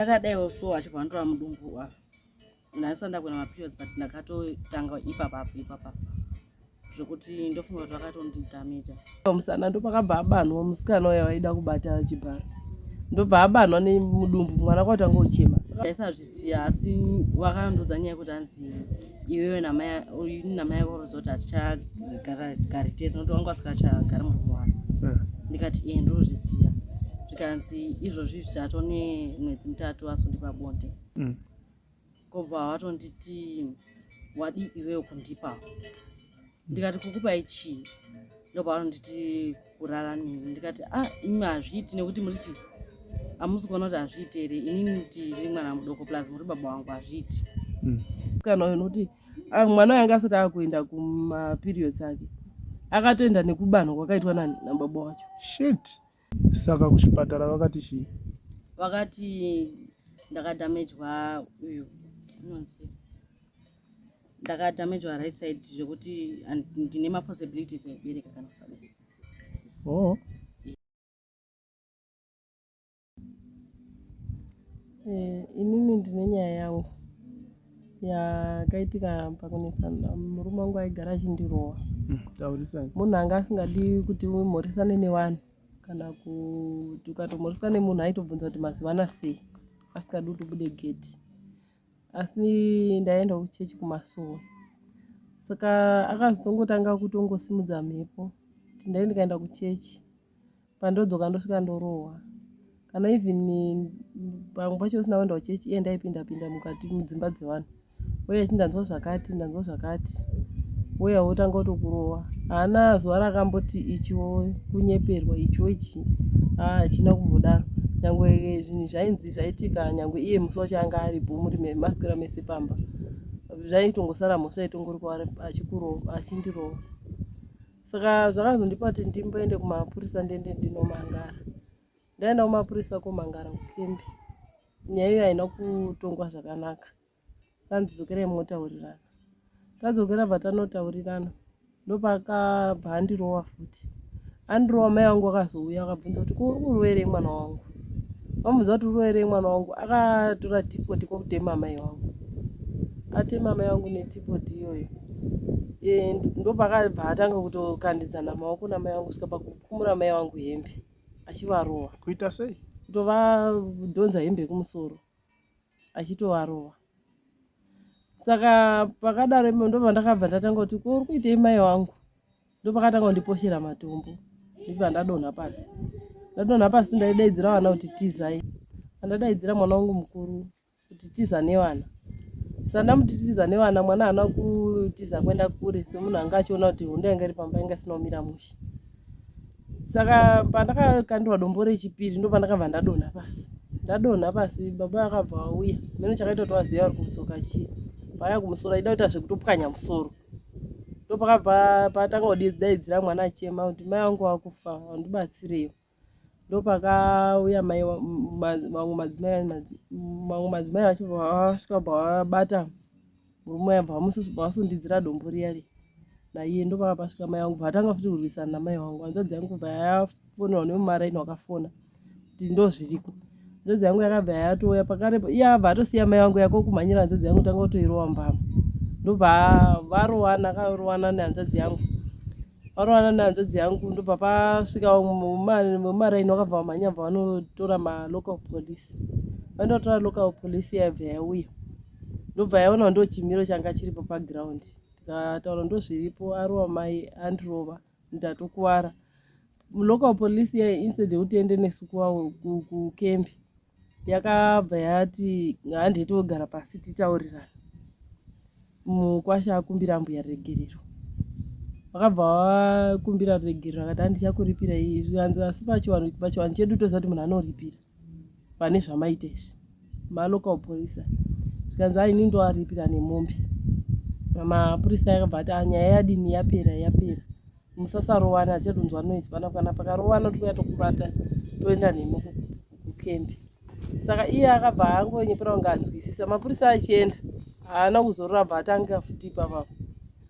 Akadaiwo so achibva andora mudumbu apa. Ndasati ndakuenda maperiods but ndakatotanga ipapa ipapa zvekuti ndofunga kuti vakatondidamaja. Musana ndopakabva abanwa musikana uya waida kubata chibharo ndobva abanwa nemudumbu mwana kwatanga kuchema. Ndaisazviziva asi vakandiudza nyaya yekuti hanzi iwewe namai ako kuti hatichagari tese nokuti wanga usingachagari murume wako. Ndikati ee ndozviziva. Zvikanzi izvozvi izvi tatone mwedzi mitatu asundipa bonde. Kobva watonditi wadi iwewe kundipa. Ndikati kukupai chii? Ndobva vanonditi kurara neni. Ndikati ah imi hazviiti nekuti muri chii? Hamusi kuona kuti hazviiti here? Inini ndiri mwana mudoko plus muri baba vangu hazviiti. Kana uyu nokuti mwana uyu anga asati akuenda kumaperiods ake akatoenda nekubanhwa kwakaitwa nani nababa wacho. Shit. Saka kuchipatara vakati chii? Vakati ndakadamejwa uyu unonzi ndakadamejwa right side zvekuti ndine mapossibilities ekubereka kana kusabereka. Oh. Inini ndine nyaya yangu yakaitika pakunetsana murume wangu aigara achindirova. Taurisai. Munhu anga asingadi kuti umhoresane nevanhu kana kuti ukatomhoreswa nemunhu aitobvunza kuti mazivana sei asingadi kuti ubude gedhi. Asi ndaienda kuchechi kumasowe saka akazotongotanga kutongosimudza mhepo kuti ndai ndikaenda kuchechi pandodzoka ndosvika ndorohwa kana even pamwe pacho usina kuenda kuchechi iye ndaipinda pinda mukati mudzimba dzevanhu uye achi ndanzwa zvakati ndanzwa zvakati uye wotanga kutokurova haana zuva raakamboti ichiwo kunyeperwa ichiwo ichi hachina kumbodaro nyangwe zvinhu zvainzi zvaitika nyangwe iye musi wacho anga aripo muri maswera mese pamba zvaitongosara mhosva itongori kwaari achikurova achindirova Saka zvakazondipa kuti ndimboende kumapurisa ndiende ndinomangara. Ndaenda kumapurisa komangara kukembi. Nyaya iyo haina kutongwa zvakanaka. Kanzi dzokerai motaurirana. Tadzokera bva tanotaurirana. Ndopakabva andirova futi. Andirova mai vangu vakazouya vakabvunza kuti ko uri kuroverei mwana wangu? Vamubvunza kuti uri kuroverei mwana wangu akatora tipoti kwakutema mai vangu. Atema mai vangu netipoti iyoyo. Ndopakabva atanga kutokandidzana maoko namai vangu kusvika pakukumura mai vangu hembe achivarova. Kuita sei? Kutovadhonza hembe yekumusoro achitovarova. Saka pakadaro ipapo ndobva ndakabva ndatanga kuti ko uri kuitei mai vangu? Ndopakatanga kundiposhera matombo ndibva ndadonha pasi. Ndadonha pasi ndaidaidzira vana kuti tizai. Pandadaidzira mwana wangu mukuru kuti tiza nevana. Saka ndamuti tiza nevana mwana haana kutiza kuenda kure semunhu anga achiona kuti hondo yanga iri pamba yanga isina kumira mushe. Saka pandakakandirwa dombo rechipiri ndopandakabva ndadonha pasi. Ndadonha pasi baba vakabva vauya. Mheno chakaita kuti vazive vari kudzoka chii. Vauya kumusoro aida kuita zvekutopwanya musoro. Ndopakabva patanga kudaidzira mwana achichema kuti mai vangu vakufa vandibatsireiwo. Ndopakauya mai mamwe madzimai mamwe madzimai vachibva vasvika bva vabata murume uya bva vasundidzira dombo riya riya naiye ndopaka pasvika mai vangu bva vatanga futi kurwisana namai vangu hanzvadzi yangu bva yafonerwa nemumaraini wakafona kuti ndozviriko hanzvadzi yangu yakabva yatouya pakarepo iye abva atosiya mai vangu yako kumhanyira hanzvadzi yangu tanga kutoirova mbama ndobva varowana akarowana nehanzvadzi yangu Varowana nehanzvadzi yangu ndobva pasvika vemumaraini vakabva vamhanya bva vanotora malocal police. Vandotora local police yaibva yauya ndobva yaona ndochimiro changa chiripo paground tikataura ndozviripo arova mai andirova ndatokuvara. Local police iya instead yekuti tiende nesu kukembi yakabva yati handei togara pasi titaurirana. Mukwasha akumbira ambuya ruregerero. Vakabva vakumbira ruregerero akati handichakuripira iyi zvikanzi asi pachivanhu pachivanhu chedu toziva kuti munhu anoripira pane zvamaita izvi malocal police zvikanzi ai ini ndoaripira nemombe mapurisa akabva ati ah, nyaya yadini yapera yapera musasarovana hatichadonzwa noise pana kana pakarovana tikuya tokubata toenda nemi kukembi Saka iye akabva angonyepera kunge anzwisisa. Mapurisa achienda haana kuzorora abva atanga futi ipapapo.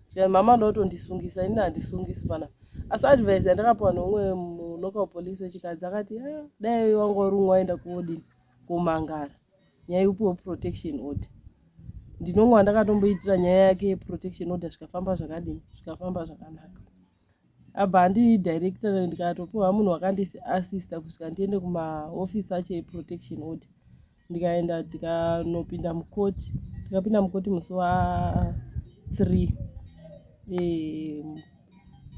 Zvikanzi mama anoda kutondisungisa ini handisungisi panapa. Asi advice yandakapiwa neumwe mulocal police wechikadzi akati ah, dai wanga uri umwe waenda kuodini kumangara. Nyaya yekupiwa protection order. Ndinomwe wandakatomboitira nyaya yake yeprotection order zvikafamba zvakadini, zvikafamba zvakanaka. Abva andidirector ndikatopiwa munhu wakandiassista kusvika ndiende kumaofisi acho eprotection order. Ndikaenda tikanopinda mukoti, tikapinda mukoti musi wa 3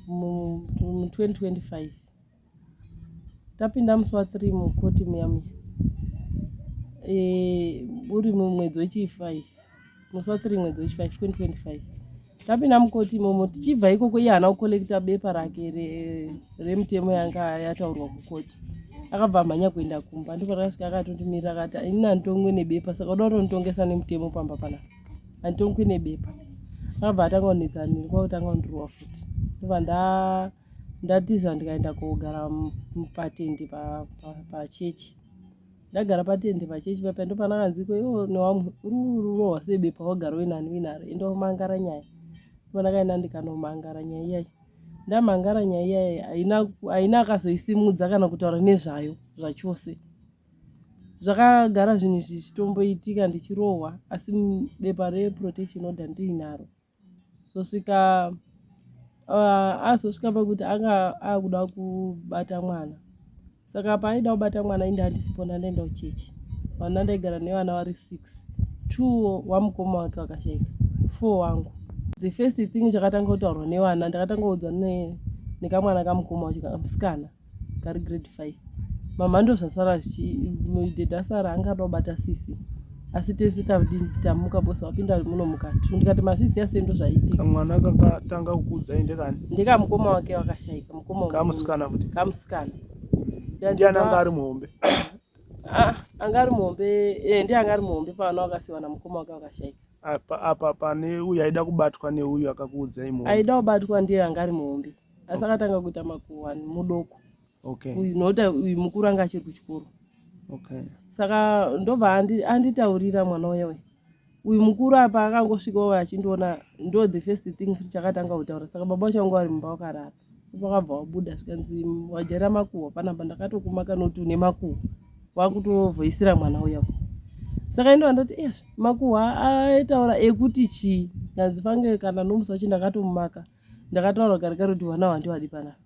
mu 2025. Tapinda musi wa 3 mukoti muya muya uri mumwedzi wechi 5 musi wa 3 mwedzi wechi 5 2025 tapinda mukoti imomo tichibva ikoko iye haana kukolekta bepa rake remutemo yanga yataurwa kukoti akabva amhanya kuenda kumba ndipo akasvika akatondimirira akati inini handitongwe nebepa saka uda kutonditongesa nemutemo pamba panapa handitongwe nebepa akabva atanga kunetsa nini kwakutanga kundirova futi ndobva nda Ndatiza ndikaenda kogara patende pachechi. Ndagara patende pachechi papa ndopandakanzi ko iwe newamwe uri kurohwa sei bepa wagara uinani uinaro enda womangara nyaya. Ndopandakaenda ndikanomangara nyaya iyayi. Ndamangara nyaya iyayi haina akazoisimudza kana kutaura nezvayo zvachose. Zvakagara zvinhu izvi zvichitomboitika ndichirohwa asi bepa reprotection order ndiinaro. Zosvika azosvika pakuti anga akuda kubata mwana saka paaida kubata mwana ini ndandisipo ndandaenda kuchechi vana ndaigara nevana vari 6 two wamukoma wake wakashaika four wangu the first thing chakatanga kutaurwa nevana ndakatanga kuudzwa nekamwana kamukoma wacho musikana kari grade 5 mama ndozvasara zvichidhedha sara anga ada kubata sisi asi tese tadini tamuka bose wapinda muno mukati ndikati mazviziva sei ndozvaitika kamwana kakatanga kukuudzai ndekani ndekamukoma wake wakashaika mukoma kamusikana futi kamusikana ndiani anga ari muhombe ah, anga ari muhombe eh, ndiye anga ari muhombe pavana wakasiwa namukoma wake wakashaika apa apa pane uyu aida kubatwa neuyu akakuudzai muhombe aida kubatwa ndiye anga ari muhombe asi akatanga kuita makuhwa mudoko okay. uyu nokuti uyu mukuru anga achiri kuchikoro okay. Saka ndobva anditaurira mwana uya uyu uyu mukuru apa akangosvikawo achindiona ndo the first thing futi chakatanga kutaura saka baba vacho vanga vari mumba vakarara vakabva wabuda zvikanzi wajaira makuhwa panapa ndakatokuma kana kuti une makuhwa wakutovhoisira mwana uya saka ndo andati yes makuhwa aitaura ekuti chii ndanzi fange kana nomusi wacho ndakatomumaka ndakataura kare kare kuti vana handiwadi panapa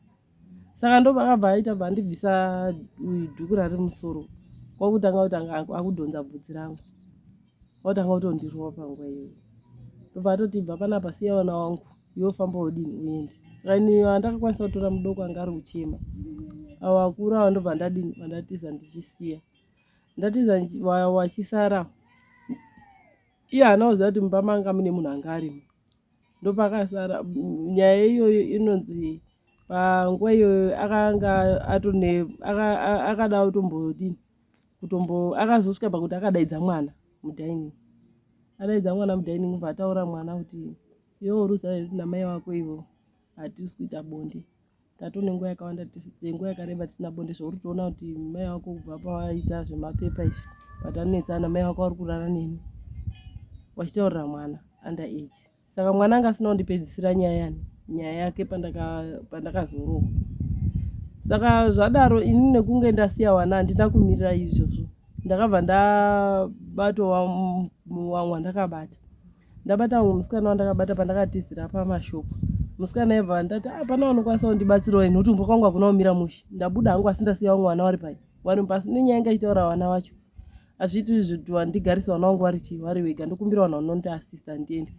saka ndopakabva aita bva andibvisa uyu dhuku rari musoro kwakutanga kuti anga akudhonza bvudzi rangu kwakutanga kutondirova panguva iyoyo ndobva atoti bva panapa siya vana wangu iwe famba udini uende saka ini andakakwanisa kutora mudoko anga ari kuchema avo akuru ava ndobva ndadini vandatiza ndichisiya ndatiza wachisara iye haana kuziva kuti mumba manga mune munhu anga arimo ndopakasara nyaya iyoyo inonzi panguva iyoyo akanga atone akada kutombodini kutombo akazosvika pakuti akadaidza mwana mudining adaidza mwana mudining bva ataura mwana kuti iwe uri kuziva here kuti namai vako ivo hatisi kuita bonde Tatone nguva yakawanda nguva yakareba tisina bonde zvauri kutoona kuti mai vako kubva pawaita zvemapepa izvi patanetsana mai vako vari kurara neni wachitaurira mwana under age saka mwana anga asina kundipedzisira nyaya yani nyaya yake pandakazorohwa saka zvadaro ini nekunge ndasiya wana handina kumirira izvozvo ndakabva ndabatwa wamwe wandakabata Ndabata umwe musikana wandakabata pandakatizira pamashop. Musikana aibva ndati ah, pana vanokwanisa kundibatsirawo ini nekuti kumba kwangu hakuna kumira mushe. Ndabuda hangu asi ndasiya vamwe vana vari pai vari pasi nenyaya inga ichitaura vana vacho. Hazviiti zviti wandigarisa vana vangu vari chii vari vega ndokumbira vanhu vanondiasista ndiende.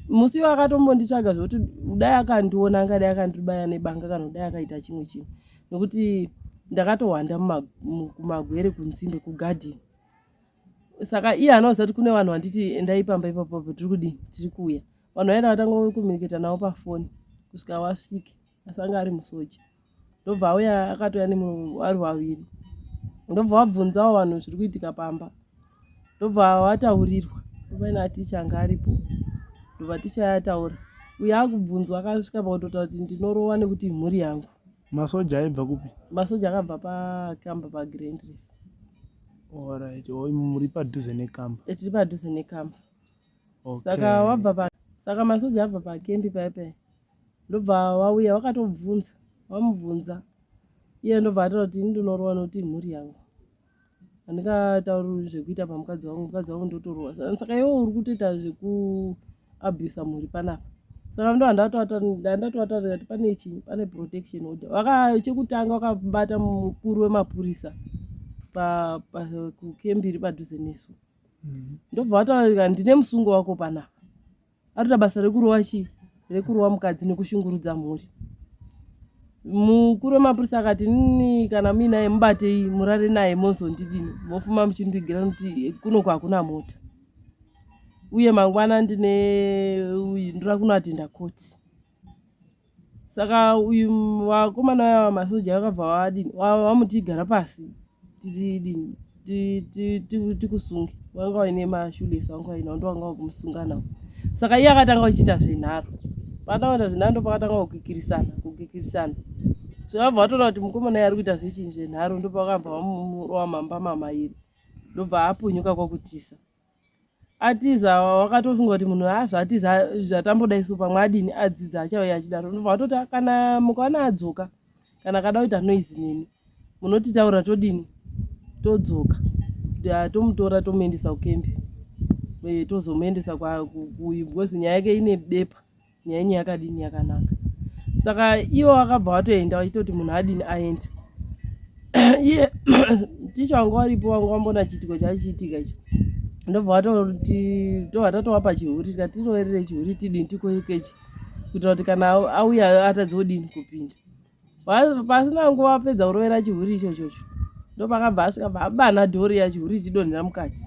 Musi iwo akatombonditsvaga zvekuti dai akandiona angadai akandibaya nebanga kana kudai akaita chimwe chinhu nekuti ndakatohwanda kumagwere kunzimbe kugadheni. Saka iye anoziva kuti kune vanhu vanditi endai pamba ipapo tiri kudini tiri kuuya. Vanhu vaenda vatanga kucommunicata navo pafoni kusvika vasvike asi anga ari musoja. Ndobva auya akatouya nemunhu vari vaviri. Ndobva vabvunzawo vanhu zviri kuitika pamba. Ndobva vataurirwa paina ticha anga aripo. Ndobva ticha yataura. Uyo akubvunzwa akasvika pakutotaura kuti ndinorova nekuti imhuri yangu. Masoja aibva kupi? Masoja akabva pakamba paGrand Reef. Alright, oh, muri padhuze nekamba. Eh, tiri padhuze nekamba. Okay. Saka wabva pa saka masoja abva pakembi paya paya. Ndobva wauya wakatobvunza, wamubvunza. Iye ndobva ataura kuti ini ndinorova nokuti imhuri yangu. Handingatauri zvekuita pamukadzi wangu, mukadzi wangu ndotorova. Saka iwe uri kutoita zvekuabhusa mhuri panapa. Saka ndo handatovatarira kuti pane chii, pane protection order. Vaka chekutanga vakabata mukuru wemapurisa pa, pa kukembi iri padhuze nesu. Ndobva vataurira ndine musungo wako panapa. Arikuita basa rekurova chii? Rekurova mukadzi nekushungurudza mhuri. Mukuru wemapurisa akati nini kana muinaye mubatei murare naye mozondidini mofuma muchindigira nokuti kunoku hakuna mota uye mangwana ndine ndoda kunoatenda koti. Saka uyu vakomana vaya masoja vakabva vadini vamuti gara pasi tidini tikusunge vanga vaine mashulesi vanga vainawo ndo vanga vakumusunga nawo saka iye akatanga kuchiita zvenharo paatanga kuita zvenharo ndopakatanga kukikirisana kukikirisana so vabva vatoona kuti mukomana iye ari kuita zvechinhu zvenharo ndopakabva vamurova mambama mairi ndobva apunyuka kwakutisa Atiza wakatofunga kuti munhu haa zvatiza zvatamboda isu pamwe adini adzidza achauya achidaro ndobva watoti ah, kana mukaona adzoka kana akada kuita noise neni munotitaura todini todzoka tomutora tomuendesa kukembi eh, tozomuendesa kuyu because nyaya yake ine bepa nyaya yenyu yakadini yakanaka saka iwo wakabva watoenda wachitoti munhu adini aende iye ticha wanga waripo wanga wambona chiitiko chachiitika icho ndobva watoti tobva tatowapa chihuri tikati tiroverere chihuri tidini tikokechi kuitira kuti kana auya atadze kudini kupinda Pasina nguva apedza kurovera chihuri ichochocho ndopakabva asvika bva abana dhori ya chihuri ichidonhera mukati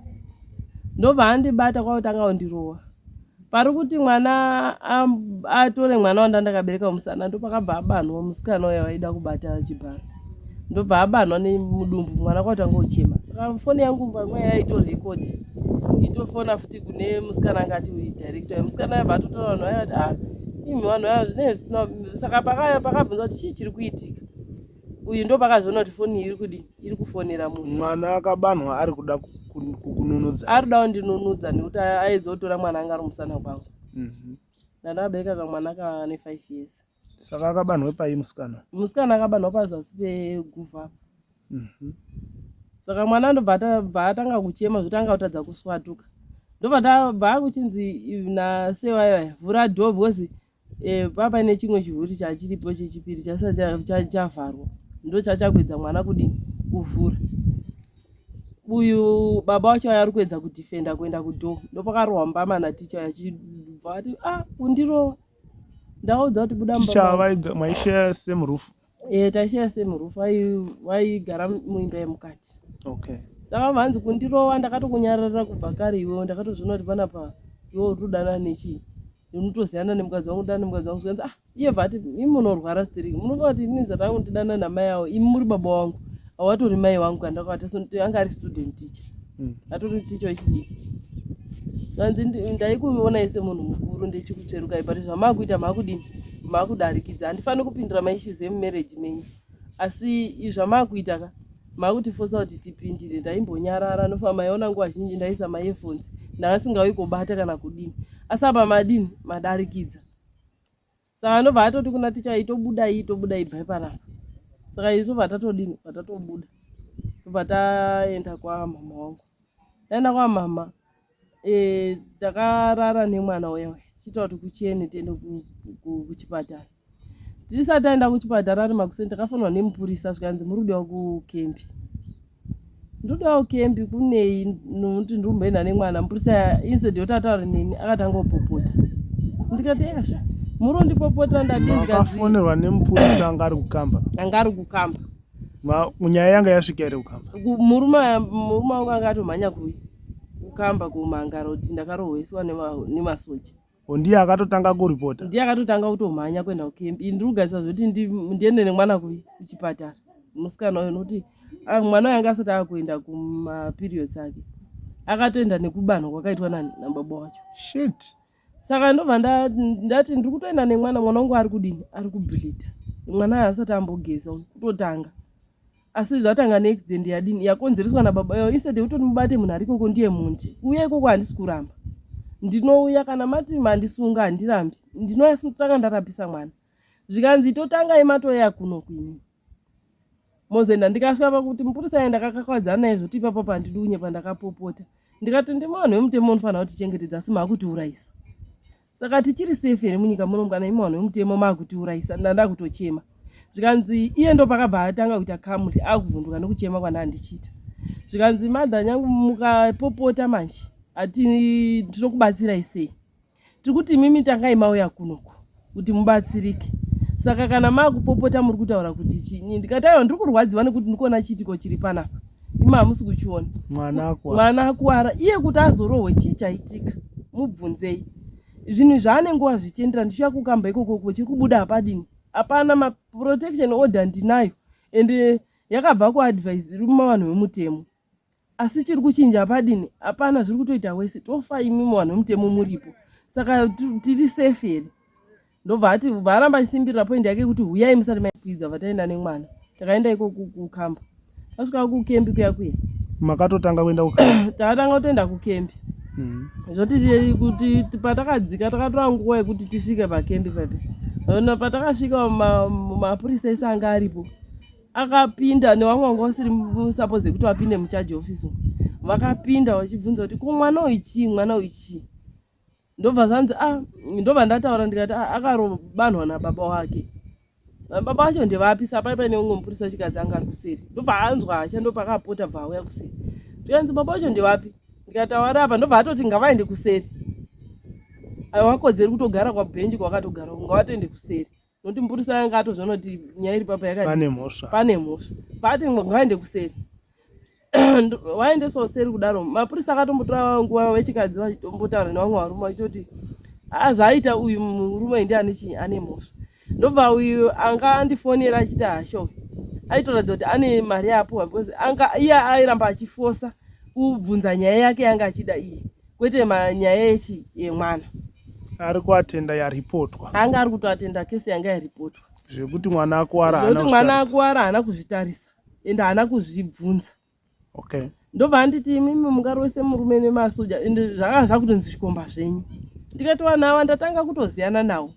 ndobva andibata kwakutanga kundirova pari kuti mwana atore mwana wanda ndakabereka musana ndopakabva abanwa musikana uya waida kubata chibharo ndobva abanwa nemudumbu mwana kwakutanga kuchema saka foni yangu pamwe yaitorekodi itofona futi kune musikana anga ati director musikana yabva atotora vanhu vaya vati ah imi vanhu vaya zvinenge zvisina saka pakabvunza kuti chii chiri kuitika uyu ndo pakazoona kuti foni iri kudi iri kufonera munhu mwana akabanwa ari kuda kukununudza ari kuda kundinunudza nekuti aedza kutora mwana anga ari musana kwangu mhm. ndandakabereka kamwana kane five years Saka akabanhwa pai musikana? Musikana akabanhwa pazasi peguva apa. Mm -hmm. Saka mwana ndobva atanga kuchema zvotanga kutadza kuswatuka. Ndobva tabva akuchinzi nasewaya vhura door because eh, paa paine chimwe chihuri chachiripo chechipiri chasati chavharwa ndo chachakuedza mwana kudini kuvhura uyu baba wacho aya ari kuedza kudefenda kuenda kudoor ndopakarohwa mbama naticha achibva ati ah kundirova Ndakaudza kuti buda mumba. Ticha vaiga maishare same roof. Eh, taishare same roof. Vaigara muimba yemukati. Okay. Saka vanzi kundirova ndakatokunyarara kubva kare iwewe ndakatozviona kuti panapa iwe uri kudanana nechii. Unotoziyana nemukadzi wangu dana nemukadzi wangu zvikanzi ah iye bva ati imi munorwara stereki munofunga kuti ini zata rangu ndidanana namai avo imi muri baba wangu awatori mai wangu kandakavata so anga ari student teacher. Atori teacher wechidiki. Zvanzi ndaikuonai semunhu mukuru ndichikutsverukai but zvamakuita makudini makudarikidza handifaniri kupindura maissues emumarriage menyu asi zvamakuita ka makutifosa kuti tipindire ndaimbonyarara nofa maiona nguva zhinji ndaisa maearphones ndanga kobata kana kudini asi apa madini madarikidza Saka anobva atoti kuna ticha itobudai itobudai ibvai panapa. Saka isu tobva tatodini bva tatobuda. Tobva taenda kwamama wangu. Taenda kwamama e, takarara nemwana uya uya tichiita kuti kuchene tiende kuchipatara. Tisati taenda kuchipatara ari makuseni takafonwa nemupurisa zvikanzi muri kudiwa kukembi. Ndodawo kembi kunei nokuti ndiri kumboenda nemwana mupurisa instead yekuti ataure neni akatanga kupopota ndikati eyazve muri kundipopotera ndadii Makafonerwa nemupurisa anga ari kukamba anga ari kukamba nyaya yanga yasvika here kukamba murume murume wangu anga atomhanya kukamba kumangara kuti ndakarohweswa nemasoja O ndiye akatotanga kuripota? Ndiye akatotanga kutomhanya kuenda kukembi. Ini ndiri kugaisa zvekuti ndiende nemwana kuchipatara. Musikana uyo nokuti ah, mwana uyo anga asati akuenda kumaperiods ake. Akatoenda nekubanhwa kwakaitwa nani nababa wacho. Shit. Saka ndobva ndati ndiri kutoenda nemwana, mwana wangu ari kudini? Ari kubleeda. Mwana asati ambogeza kutotanga. Asi zvatanga neaccident yadini yakonzereswa nababa yavo instead yekutoti mubate munhu ari ikoko ndiye mhondi. Kuuya ikoko handisi kuramba. Ndinouya kana mati mandisunga handirambi. Ndinouya asi ndotanga ndarapisa mwana. Zvikanzi totangai matouya kuno kuini. Mozoenda ndikasvika pakuti mupurisa aye ndakakakavadzana naye zvekuti ipapo pandidi kunyepa ndakapopota. Ndikati ndimi vanhu vemutemo munofanira kutichengetedza asi maakutiurayisa. Saka tichiri safe here munyika muno kana imi vanhu vemutemo maakutiurayisa ndanda kutochema. Zvikanzi iye ndopakabva atanga kuita kamuri akuvhunduka nekuchema kwandanga ndichiita. Zvikanzi mother nyangu mukapopota manje ati tinokubatsirai sei. Tiri kuti imimi tangai mauya kunoku kuti mubatsirike. Saka kana makupopota muri kutaura kuti chinyi ndikati aiwa ndiri kurwadziwa nekuti ndiri kuona chiitiko chiri panapa. Imi hamusi kuchiona. Mwana akuwara. Mwana akuwara iye kuti azorohwe chii chaitika mubvunzei. Zvinhu zvaanenge wazvichiendera ndichiuya kukamba ikoko ko chiri kubuda hapadini. Hapana ma protection order ndinayo ende yakabva kuadvise iri mumavanhu vemutemo. Asi chiri kuchinja hapadini hapana zviri kutoita wese tofa imimi vanhu vemutemo muripo saka tiri safe here ndobva ati varamba achisimbirira point yake yekuti huyai musati maikwidza bva taenda nemwana takaenda iko kukamba tasvika kukembi kuya kuya makatotanga kuenda kukembi takatanga kutoenda kukembi mm. Zvoti kuti patakadzika takatora nguva yekuti tisvike pakembi papi patakasvika mapurisa ese anga aripo akapinda nevamwe vanga vasiri suppose yekuti vapinde mucharge office umu vakapinda vachibvunza kuti ko mwana uyu chii mwana uyu chii ndobva zvanzi a ah, ndobva ndataura ndikati ah, akarobanhwa nababa wake baba vacho ndevapi sa pai paine umwe mupurisa chikadzi anga ari kuseri ndobva anzwa hasha ndopakapota bva auya kuseri tikanzi baba vacho ndevapi ndikati awari apa ndobva atoti ngavaende kuseri awakodzeri kutogara kwabhenji kwakatogara ngavatoende kuseri nokuti mupurisa yanga atozviona kuti nyaya iri papa yakati pane mhosva pane mhosva paati ngaende kuseri waendeswa kuseri kudaro mapurisa akatombotora nguva vechikadzi vachitombotaura nevamwe varume vachitoti ah, zvaaita uyu murume ndi ane chii ane mhosva ndobva uyu anga andifonera achiti hasha uyu aitoratidza kuti ane mari yaapuwa because anga iye airamba achifosa kubvunza nyaya yake yanga achida iye kwete manyaya yechi yemwana ari kuatenda yaripotwa anga ari kutoatenda kesi yanga yaripotwa zvekuti mwana akuwara haana mwana akuwara haana kuzvitarisa ende haana kuzvibvunza okay ndobva anditi imimi mungarowese murume nemasoja ende zvakanga zvakutonzi zvikomba zvenyu ndikati vanhu ava ndatanga kutoziyana nawo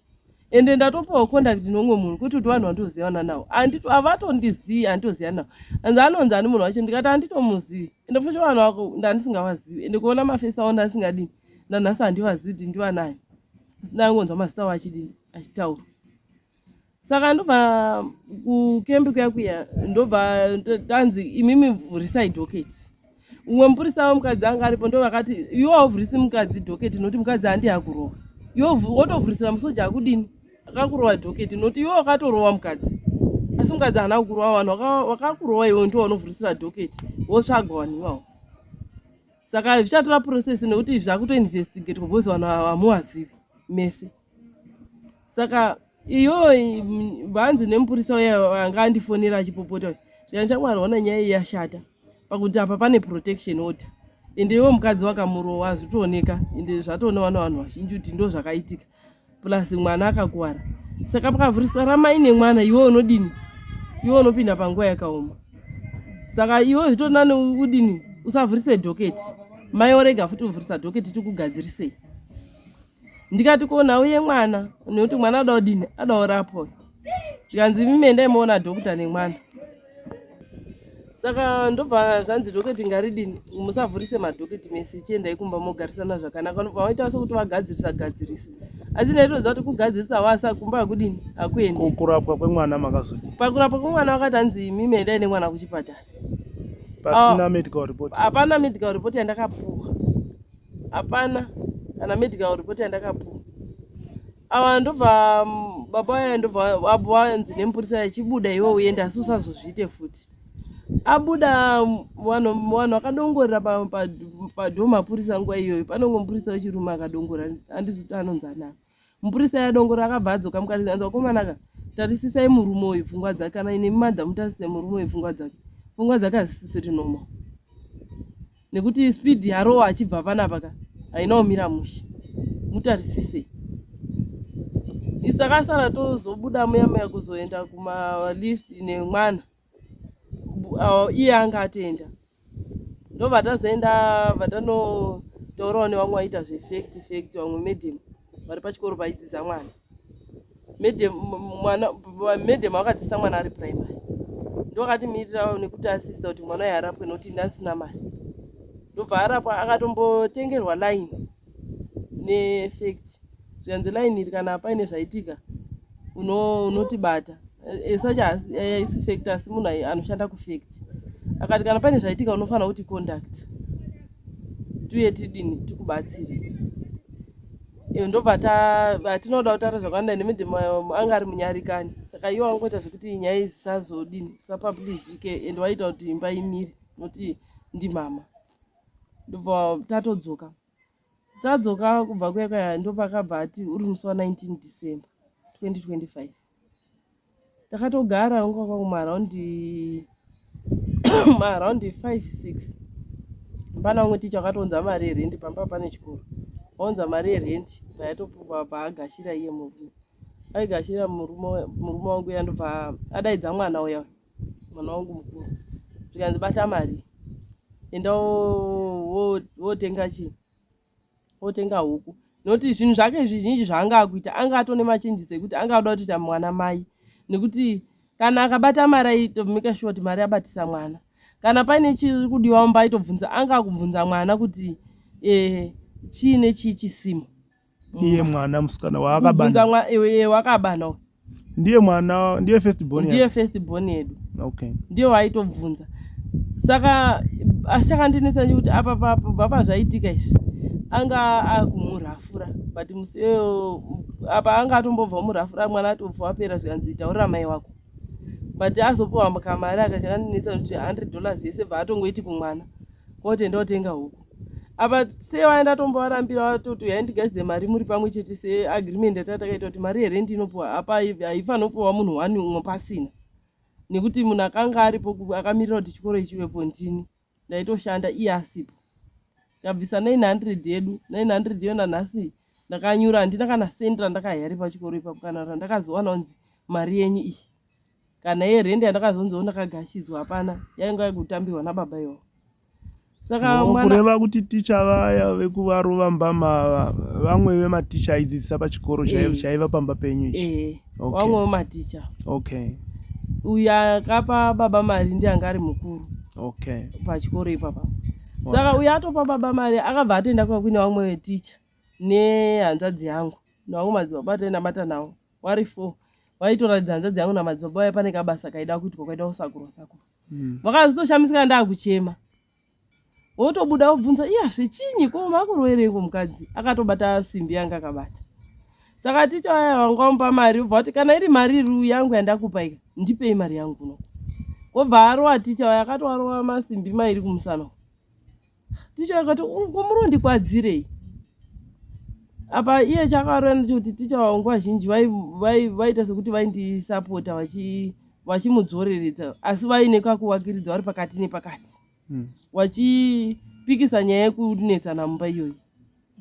ende ndatopiwa contact neumwe munhu kuti kuti vanhu vandoziyana nawo avatondizivi anditoziyana nawo anzi anonzi ani munhu wacho ndikati anditomuzivi ende futi vanhu vako ndandisingavazivi ende kuona mafesi avo ndandisingadini nanhasi handivazivi kuti ndivanani asi ndangonzwa mazita avo achidini achitaurwa saka ndobva kukembi kuya kuya ndobva tanzi imimi vhurisai dhoketi umwe mupurisa wemukadzi anga aripo ndovakati iwe hauvhurisi mukadzi dhoketi nokuti mukadzi handi akurova iwe wotovhurisira musoja akudini akakurova dhoketi nokuti iwe wakatorowa mukadzi asi mukadzi haana kukurova vanhu wakakurova iwe ndiwo unovhurisira dhoketi wotsvagwa vanhu iwawo saka zvichatora process nekuti zvakutoinvestigatwa because vanhu ava hamuvazivi mese saka iyo vanzi nemupurisa uya anga andifonera achipopota zvikanzi shamwari ona nyaya iyi yashata pakuti apa pane protection order ende iwe mukadzi wakamurowa hazvitooneka ende zvatoonewa nevanhu vazhinji kuti ndo zvakaitika plus mwana akakuwara saka pakavhuriswa ramai nemwana iwe unodini iwe unopinda panguva yakaoma saka iwe zvitori nani udini usavhurise dhoketi mai orega futi kuvhurisa dhoketi tikugadzirisei ndikati ko nhau yemwana nekuti mwana ada kudini ada kurapwa zvikanzi imi endai moona doctor nemwana saka ndobva zvanzi dhoketi ngaridini musavhurise madhoketi mese chiendai kumba mogarisana zvakanaka vanobva vaita sekuti vagadzirisa gadzirisa asi ndaitoziva kuti kugadzirisa wasa kumba hakudini hakuendi kurapwa kwemwana makazodii pakurapwa kwemwana vakati hanzi imimi endai nemwana kuchipatara pasina ah, medical report hapana medical report yandakapuwa hapana kana medical report yandakapuwa ava ndobva mm, baba vaya ndobva vanzi nemupurisa yachibuda iwe uende asi usazozviite futi abuda mm, vanhu vakadongorera padho mapurisa nguva iyoyo panongo mupurisa wechirume akadongora handizi kuti anonzi anani mupurisa yadongora akabva adzoka mukati anzi vakomanaka tarisisai murume uyu pfungwa dzake kana ine madha mutarise murume uyu pfungwa dzake pfungwa dzake hazisisiri normal nekuti speed yarowa achibva panapa ka haina kumira mushe mutarisise isu takasara tozobuda muya muya kuzoenda kumalift nemwana iye anga atoenda ndobva tazoenda vatanotaurawo nevamwe vaita zvefect fact vamwe madam vari pachikoro paidzidza mwana madam mwana madam vakadzidzisa mwana ari primary Ndokatimirira nekuti asista kuti mwana uyu arapwe nokuti ndasina mari. Ndobva arapwa akatombotengerwa line nefact zvikanzi line iri kana paine zvaitika unotibata esacha haisi fact asi munhu anoshanda kufact akati kana paine zvaitika unofanira kuti conduct tuye tidini tikubatsire iyo ndobva hatinoda kutaura zvakawanda nemedem anga ari munyarikani saka iwo angoita zvekuti nyaya iyi zvisazodini zvisapublishike and waita kuti imba imire noti ndimama ndobva tatodzoka tadzoka kubva kuya kuya ndopakabva ati uri musi wa 19 December 2025 takatogara unga kwangu maraundi maraundi 5 6 pana umwe ticha wakatounza mari yerendi pamba pane chikoro waunza mari yerendi bva paagashira iye murume aigashira murume murume wangu uya ndobva adaidza mwana uya mwana wangu mukuru zvikanzi bata mari enda wotenga chii otenga huku nokuti zvinhu zvake zvizhinji zvaanga akuita anga atone machenjisi ekuti anga akuda kutoita mwana mai nekuti kana akabata mari aitomeka sure kuti mari abatisa mwana kana paine chiri kudiwa mumba aitobvunza anga akubvunza mwana kuti e, chii nechii chisimo iye mwana musikana waakabana wakabana ndiye mwana ndiye first born ndiye first born yedu okay ndiye waitobvunza saka asi chakandinetsa ndechekuti apa pabva pazvaitika izvi anga akumurafura but musi iyoyo apa anga atombobva murafura mwana atobva wapera zvikanzi taurira mai wako but azopiwa kamari aka chakandinetsa kuti 100 dollars yese bva atongoiti kumwana koti enda utenga huku apa sei vaenda tombovarambira vatoti uyai ndigadzidze mari muri pamwe chete seagreement yatanga takaita kuti mari yerendi inopiwa apa haifaniri kupiwa munhu one umwe pasina nekuti munhu akanga aripo akamirira kuti chikoro ichivepo ndini ndaitoshanda iye asipo ndabvisa 900 yedu 900 iyo nanhasi ndakanyura handina kana sendi randakahaya pachikoro ipapo kana randakazowana kunzi mari yenyu iyi kana yerendi yandakazonziwo ndakagashidzwa hapana yainga yekutambirwa nababa iwawo saka oh, kureva kuti ticha vaya vekuvarova mbama vamwe vematicha aidzidzisa pachikoro eh. chaiva pamba penyu ichi eh, vamwe vematicha okay uyo akapa baba mari ndiye anga ari mukuru okay pachikoro ipapa saka uyo atopa baba mari akabva atoenda kuva kuine vamwe veticha nehanzvadzi yangu navamwe madzibaba atainamata navo wari four vaitoratidza hanzvadzi yangu namadzibaba vaya pane kabasa kaida kuitwa kwaida kusakurwa sakurwa mm. vakazotoshamisika ndakuchema wotobuda wobvunza iya zvechinyi ko makurowereiko mukadzi akatobata simbi yanga akabata saka ticha vaya vanga vamupa mari obva vati kana iri mari iru yangu yandakupa ika ndipei mari yangu kuno kobva arowa ticha vaya akatoarowa masimbi mairi kumusana ticha akati ko murondikwadzirei apa iye chakaroya ndechekuti ticha wavo nguva zhinji vaita sekuti vaindisapota vachimudzoreredza asi vaine kakuvakiridza vari pakati nepakati hmm. wachipikisa nyaya yekunetsana mumba iyoyi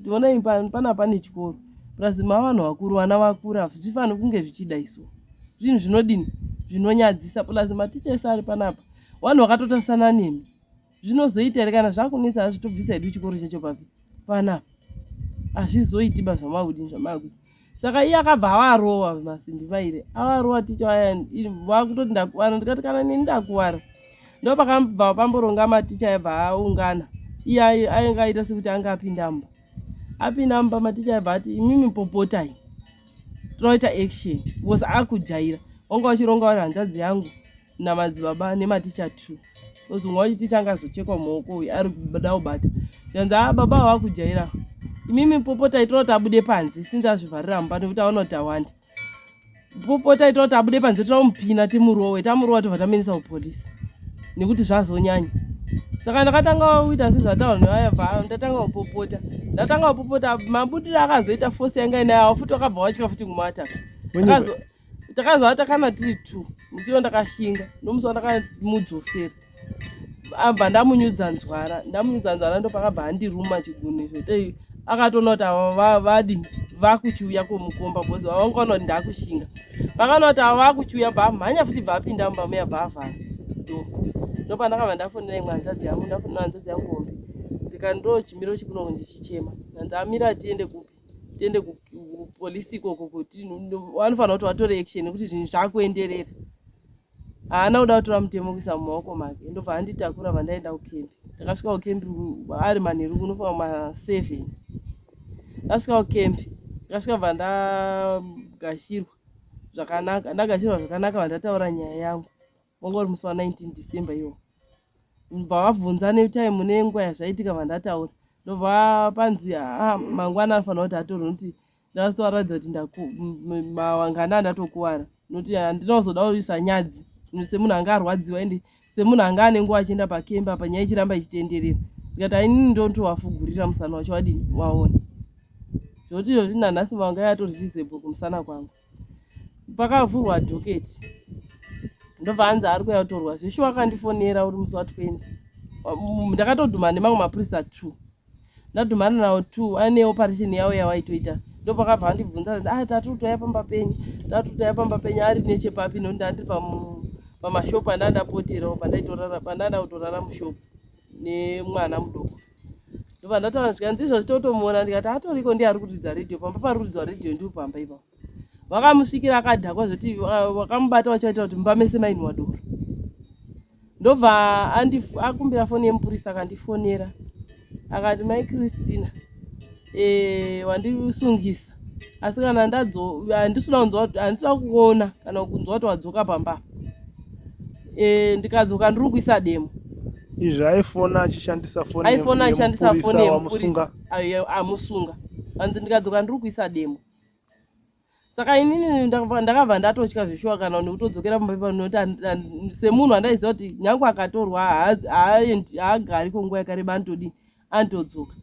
Tionai pana pane chikoro plus mavanhu vakuru vana vakura hazvifaniri kunge zvichida isu zvinhu zvinodini zvinonyadzisa plus maticha ese ari panapa vanhu vakatotasana nemi zvinozoita here kana zvakunetsa hazvitobvisa hedu chikoro chacho papi panapa hazvizoiti ba zvamakudini zvamakuita saka iye akabva avarova masimbi maire avarova ticha vaya vakutoti ndakuvara ndikati kana neni ndakuvara ndo pakabva pamboronga maticha aibva aungana iye ainge aita sekuti anga apinda mumba apinda mumba maticha aibva ati imimi popotai tinoita action because akujaira wanga wachironga vari hanzvadzi yangu namadzibaba nematicha two because umwe wacho ticha anga azochekwa muoko uyu ari kuda kubata zvikanzi a ah, baba vakujaira imimi popotai toda kuti abude panze since azvivharira mumba nekuti aona kuti awanda popotai toda kuti abude panze toda kumupina timurowe tamurowa tobva tamuendesa kupolisi nekuti zvazonyanya saka ndakatanga kuita sezvataura nevaya bva ndatanga kupopota ndatanga kupopota mabudiro akazoita fosi yanga inayo futi wakabva watya futi kumataka Takazovata kana tiri two musi wandakashinga nomusi wandakamudzosera abva ndamunyudza nzwara ndamunyudza nzwara ndopakabva andiruma chigunwe zvoti akatoona kuti ava vadini vakuchiuya komukomba bcause vavangaona kuti ndakushinga vakaona kuti ava vakuchiuya bva amhanya futi bva apinda mumba muya bva avhara do ndopandakabva ndafonera imwe hanzvadzi yangu ndafonera hanzvadzi yangu hombe ndikandoo chimiro chikunongo ndichichema hanzi amira tiende kupi tiende kupolisi ikoko kuti vanofanira kuti vatore action nekuti zvinhu zvakuenderera Haana kuda kutora mutemo kuisa mumaoko make, ndobva anditakura vandaenda kukembi. Ndakasvika kukembi ari manheru kunofunga ma7. Ndasvika kukembi, ndakasvika bva ndagashirwa zvakanaka, ndagashirwa zvakanaka vandataura nyaya yangu. Wanga uri musi wa 19 December iwo. Bva vabvunza netime nenguva yazvaitika vandataura. Ndobva panzi haa mangwana anofanira kuti atorwe nokuti ndatovaratidza kuti mawangana andatokuwara nokuti handina kuzoda kuisa nyadzi semunhu anga arwadziwa ende semunhu anga ane nguva achienda pakemba apa nyaya ichiramba ichitenderera ndikati ainini ndontovafugurira musana wacho wadini waona zvekuti izvozvi nanhasi mawanga yatori visible kumusana kwangu pakavhurwa dhoketi ndobva anzi ari kuya kutorwa zveshuwa akandifonera uri musi wa 20 ndakatodhuma nemamwe mapurisa 2 ndadhumana nawo 2 ane operation yawo yawaitoita ndopakabva andibvunza ah tati kutoya pamba penyu tati kutoya pamba penyu ari nechepapi nokuti ndandiri pamashopu andandapoterawo pandaitorara pandanda kutorara mushopu nemwana mudoko ndobva ndataura zvikanzi izvozvi totomuona ndikati atoriko ndiye ari kuridza redhiyo pamba pari kuridzwa redhiyo ndiwo pamba ipapo vakamusvikira akadhakwa zvoti vakamubata vachivaitira kuti mumba mese mainwa doro ndobva akumbira foni yemupurisa akandifonera akati mai Christina e, wandisungisa asi kana handisina kunzwa handisina kuona kana kunzwa kuti wadzoka pamba e, ndikadzoka ndiri kuisa demo izvi aifona achishandisa foni aifona achishandisa foni yemupurisa amusunga anzi ndikadzoka ndiri kuisa demo saka inini ndakabva ndatotya zveshuwa kana nekutodzokera pamba ipapo nekuti semunhu andaiziva kuti nyange akatorwa haagari ko nguva yakareba anotodii anotodzoka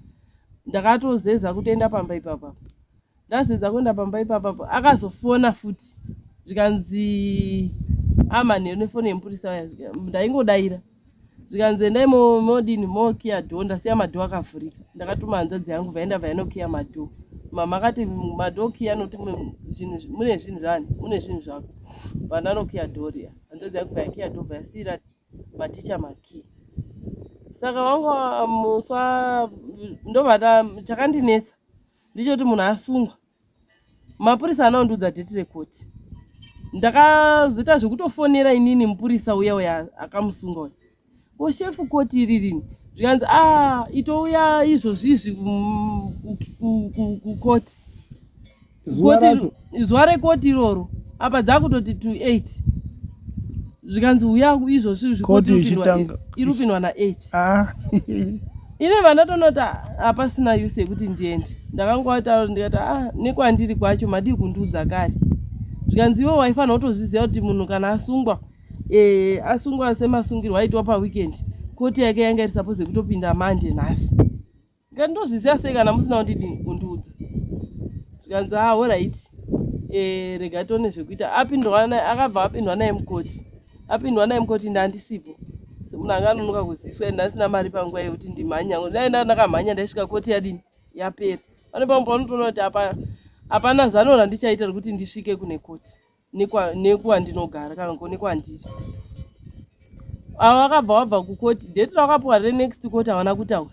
ndakatozeza kutoenda pamba ipapa ndazeza kuenda pamba ipapa akazofona futi zvikanzi amanheru nefoni yemupurisa uya ndaingodaira zvikanzi endai modini mokiya dhoo ndasiya madhoo akavhurika ndakatuma hanzvadzi yangu vaenda vainokiya madhoo mama akati madhoo kiya nokuti mune zvinhu zvani mune zvinhu zvako vandanokiya dhoo riya hanzvadzi yangu vayakiya dhoo vayasiira maticha makii saka wanga muswa ndovata chakandinetsa ndichoti munhu asungwa mapurisa anondiudza date rekoti ndakazoita zvekutofonera inini mupurisa uya uya akamusunga uya ko shefu koti iri rini zvikanzi a ah, itouya izvozvizvi kukoti zuva rekoti iroro apa dzakutoti to 8 zvikanzi uya izvozvi zvikoti iri kupindwa na 8 ah. Ini vandatonoti hapasina use yekuti ndiende ndakangowataura ndikati ah nekwandiri kwacho madii kundiudza kare zvikanzi iwe waifanira kutozviziva kuti munhu kana asungwa e, asungwa semasungirwo aitwa paweekend koti yake yanga iri suppose yekutopinda mande nhasi ndikati ndozviziva sei kana musina kundidini kundiudza zvikanzi ah horaiti e, rega tione zvekuita apindwa naye akabva apindwa naye mukoti apindwa naye mukoti ndandisipo semunhu anga anonoka kuziviswa ende ndasina mari panguva yekuti ndimhanya dai nda ndakamhanya ndaisvika koti yadini yapera pane pamwe paunotoona kuti apa hapana zano randichaita rekuti ndisvike kune koti nekwandinogara kana nekwandiri ava vakabva vabva kukoti date ravakapiwa renext court havana kutaura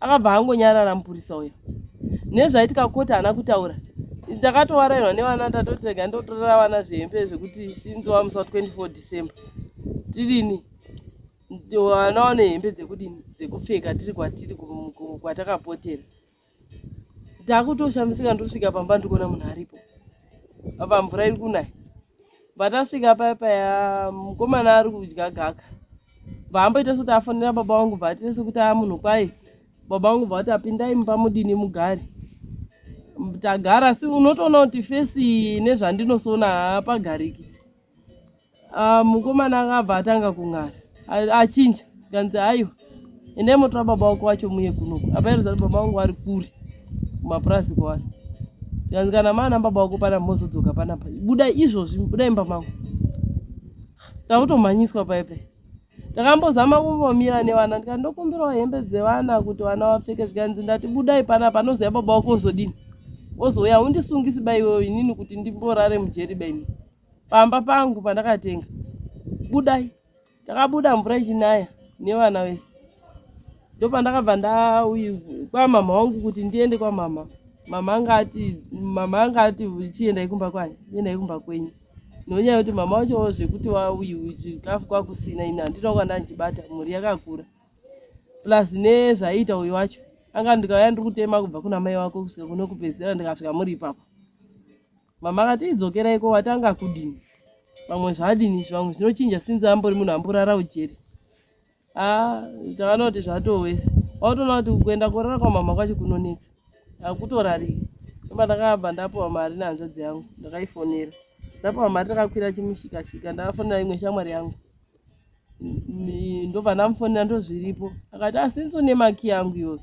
akabva angonyarara mupurisa uya nezvaitika koti haana kutaura ndakatowarairwa nevana ndatoti rega ndotorera vana zvihembe zvekuti since wamusi wa 24 December tirini vana vane hembe dzekudini dzekupfeka tiri kwatiri kwatakapotera Takutoshamisika ndosvika pamba ndikuona munhu aripo. Apa mvura iri kunaya. Patasvika paya paya mukomana ari kudya gaka. Bvaamboita sekuti afonera baba vangu bvaatire sekuti aa munhu kwaye. Baba vangu bvati apindai mumba mudini mugare. Tagara asi unotoona kuti fesi nezvandinosona hapagariki. Ah, mukomana akabva atanga kung'ara achinja kanzi aiwa endai motora baba wako wacho muye kunoku apa airoza kuti baba vangu vari kure kumapurazi kwavari kanzi kana maana baba wako pana mozodzoka panapa buda izvozvi buda imba mangu takutomhanyiswa paipai takambozama kumbomira nevana ndikati ndokumbirawo hembe dzevana kuti vana vapfeke zvikanzi ndati budai panapa anoziva baba wako ozodini ozouya undisungisi baiwewo inini kuti ndimborare mujeri baini pamba pangu pandakatenga budai takabuda mvura ichinaya nevana vese ndopandakabva ndauyi kwamama wangu kuti ndiende kwamama mama anga ati mama anga ati chiendai kumba kwani chiendai kumba kwenyu Nonyaya yekuti mama wachowo zvekuti wauyu chikafu kwakusina ini handina kwandanjibata mhuri yakakura. Plus nezvaiita uyu wacho anga ndikauya ndiri kutema kubva kuna mai wako kusvika kune kupedzisira ndikasvika muri ipapo. Mama akati idzokeraiko watanga kudini pamwe zvadini zvamwe zvinochinja since ambori munhu amborara ujeri. Ah, takaona kuti zvatowese. Wautoona kuti kuenda korara kwamama kwacho kunonetsa. Hakutorariki. Ndoba ndakabva ndapuwa mari nehanzvadzi yangu, ndakaifonera. Ndapuwa mari takakwira chimushikashika, ndakafonera imwe shamwari yangu. Ndobva ndamufonera ndozviripo. Akati asi ah, une maki yangu iyoyo.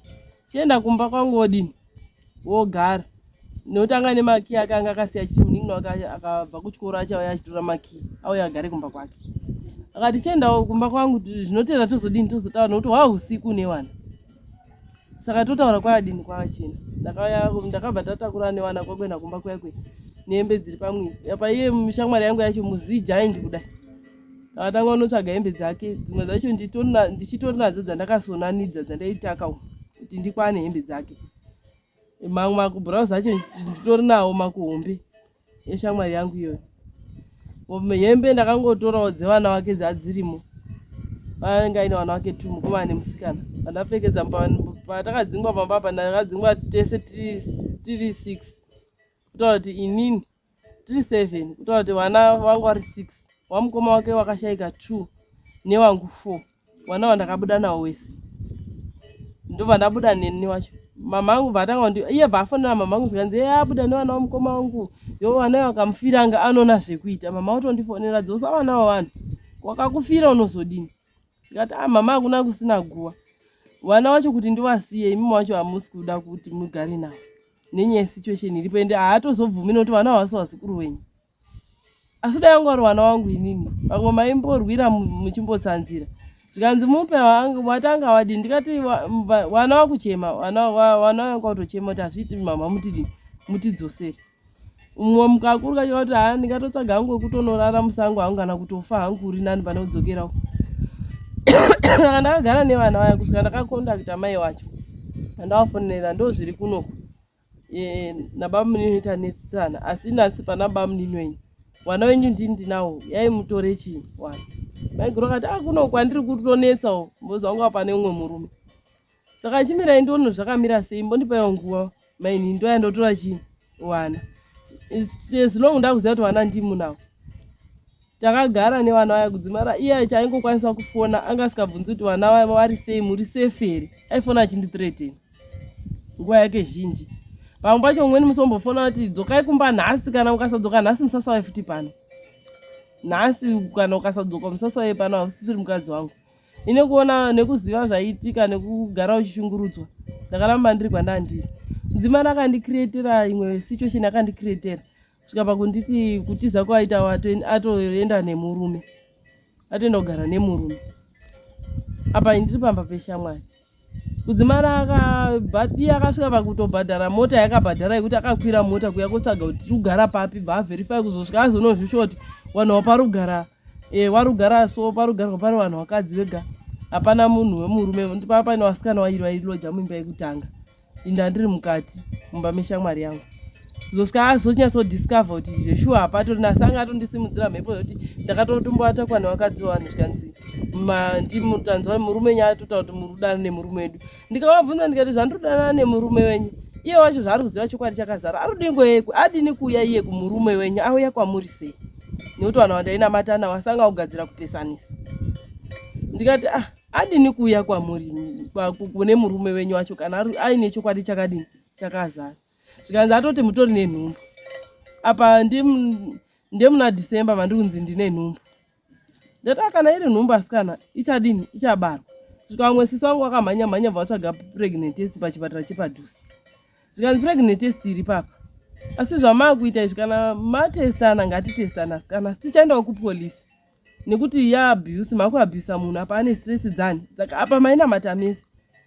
Chienda kumba kwangu wodini? Wogara. Nekuti anga ane maki ake anga akasiya chiti munin'ina wake akabva kuchikoro achauya achitora maki auya agare kumba kwake. Akati chiendawo kumba kwangu zvinotera tozodini tozotaura nekuti hwa usiku une wana. Saka totaura kwayadini kwachena. Ndakauya ndakabva tatakura newana kwakuenda kumba kuya kuya nehembe dziri pamwiri. Apa iye shamwari yangu yacho muzi giant kudai. Akatanga kunotsvaga hembe dzake dzimwe dzacho ndichitori nadzo dzandakasonanidza dzandaitaka umu kuti ndikwane hembe dzake. Mamwe makubhurauzi acho nditori nawo makuhombe eshamwari yangu iyoyo. Hembe ndakangotorawo dzevana wake dzadzirimo. Anga aine vana wake two mukomana nemusikana. Vandapfekedza patakadzingwa pamba apa ndakadzingwa tese tiri six. Kutaura kuti inini tiri seven kutaura kuti vana vangu vari six. Wamukoma wake wakashaika two newangu four. Vana wandakabuda nawo wese. Ndobva ndabuda neni wacho. Mama angu bva atanga kundi iye bva afonera mama angu zvikanzi iye abuda nevana vamukoma wangu. Yo vana vakamufira anga anoona zvekuita. Mama otondifonera dzosa vana vavanhu. Wakakufira unozodini? Ndikati ah mama hakuna kusina guwa. Vana vacho kuti ndivasiye imi wacho hamusi kuda kuti mugare navo. Nenyaya yesituation iripo ende haatozobvumi nekuti vana havasi vazukuru wenyu. Asi dai vanga vari vana vangu inini pamwe maimborwira muchimbotsanzira. Zvikanzi mupe watanga wadini ndikati vana vakuchema vana vanga kutochema kuti hazviiti mama mutidini mutidzosere. Umwe mukakuru kacho kati haa ndingatotsvaga hangu wekutonorara musango hangu kana kutofa hangu uri nani pane kudzokera uko. Saka ndakagara nevana vaya kusvika ndakakondakita mai wacho. Ndavafonera ndozviri kunoku. E, nabamunini tanetsana asi nhasi pana bamunini wenyu wana wenyu ndini ndinawo yai mutore chii wana maiguru akati ah kuno kwandiri kutonetsawo mbozi wangu pane umwe murume saka chimirai ndione zvakamira sei mbondipaiwo nguva maini ndoya ndotora chii wana as long ndakuziva kuti wana ndimunawo takagara nevana vaya kudzimara iye chaingokwanisa kufona anga asikabvunzi kuti vana vaya vari sei muri safe here aifona achindithreaten nguva yake zhinji pamwe pacho umweni musi wombofona kuti dzokai kumba nhasi kana ukasadzoka nhasi musasauye futi pano nhasi kana ukasadzoka musasauye pano hausisiri mukadzi wangu ine kuona nekuziva zvaiitika nekugara uchishungurudzwa ndakaramba ndiri kwandandiri mudzimai akandicreatera imwe situation akandicreatera kusvika pakunditi kutiza kwaita atoenda nemurume atoenda kugara nemurume apa ndiri pamba peshamwari kudzimara iye akasvika pakutobhadhara mota yakabhadhara yekuti akakwira mota kuya kotsvaga kuti tiri kugara papi bva averify kuzosvika azonozvishuwa kuti vanhu vaparugara e, warugara so parugarwa pari vanhu vakadzi vega hapana munhu wemurume paa paine vasikana vairi vailoja muimba yekutanga inda ndiri mukati mumba meshamwari yangu kuzosvika azonyatsodiscover kuti zveshuwa hapatorina asi anga atondisimudzira mhepo yekuti ndakatotomboatakwa nevakadzi vevanhu zvikanzi ndimutanzwa murume nyaya totaura kuti muri kudana nemurume wedu ndikavabvunza ndikati zvandiri kudanana nemurume wenyu iye wacho zvaari kuziva chokwadi chakazara ari adini kuuya iye kumurume wenyu auya kwamuri sei nekuti vanhu vandainamata navo asi anga kugadzira kupesanisa ndikati ah adini kuuya kwamuri kune murume wenyu wacho kana aine chokwadi chakadini chakazara zvikanzi atoti mutori nenhumbu apa ndemuna December mandiri kunzi ndine nhumbu ndati ah, kana iri nhumbu asikana ichadini ichabarwa svika vamwe sisi vangu vakamhanya mhanya bva vatsvaga pregnant test pachipatara chepadhuze zvikanzi pregnant test iri papa asi zvamaakuita izvi kana matestana ngatitestana asikana asi tichaendawo kupolisi nekuti yaabuse makuabhusa munhu apa ane stress dzani saka apa mainamata mese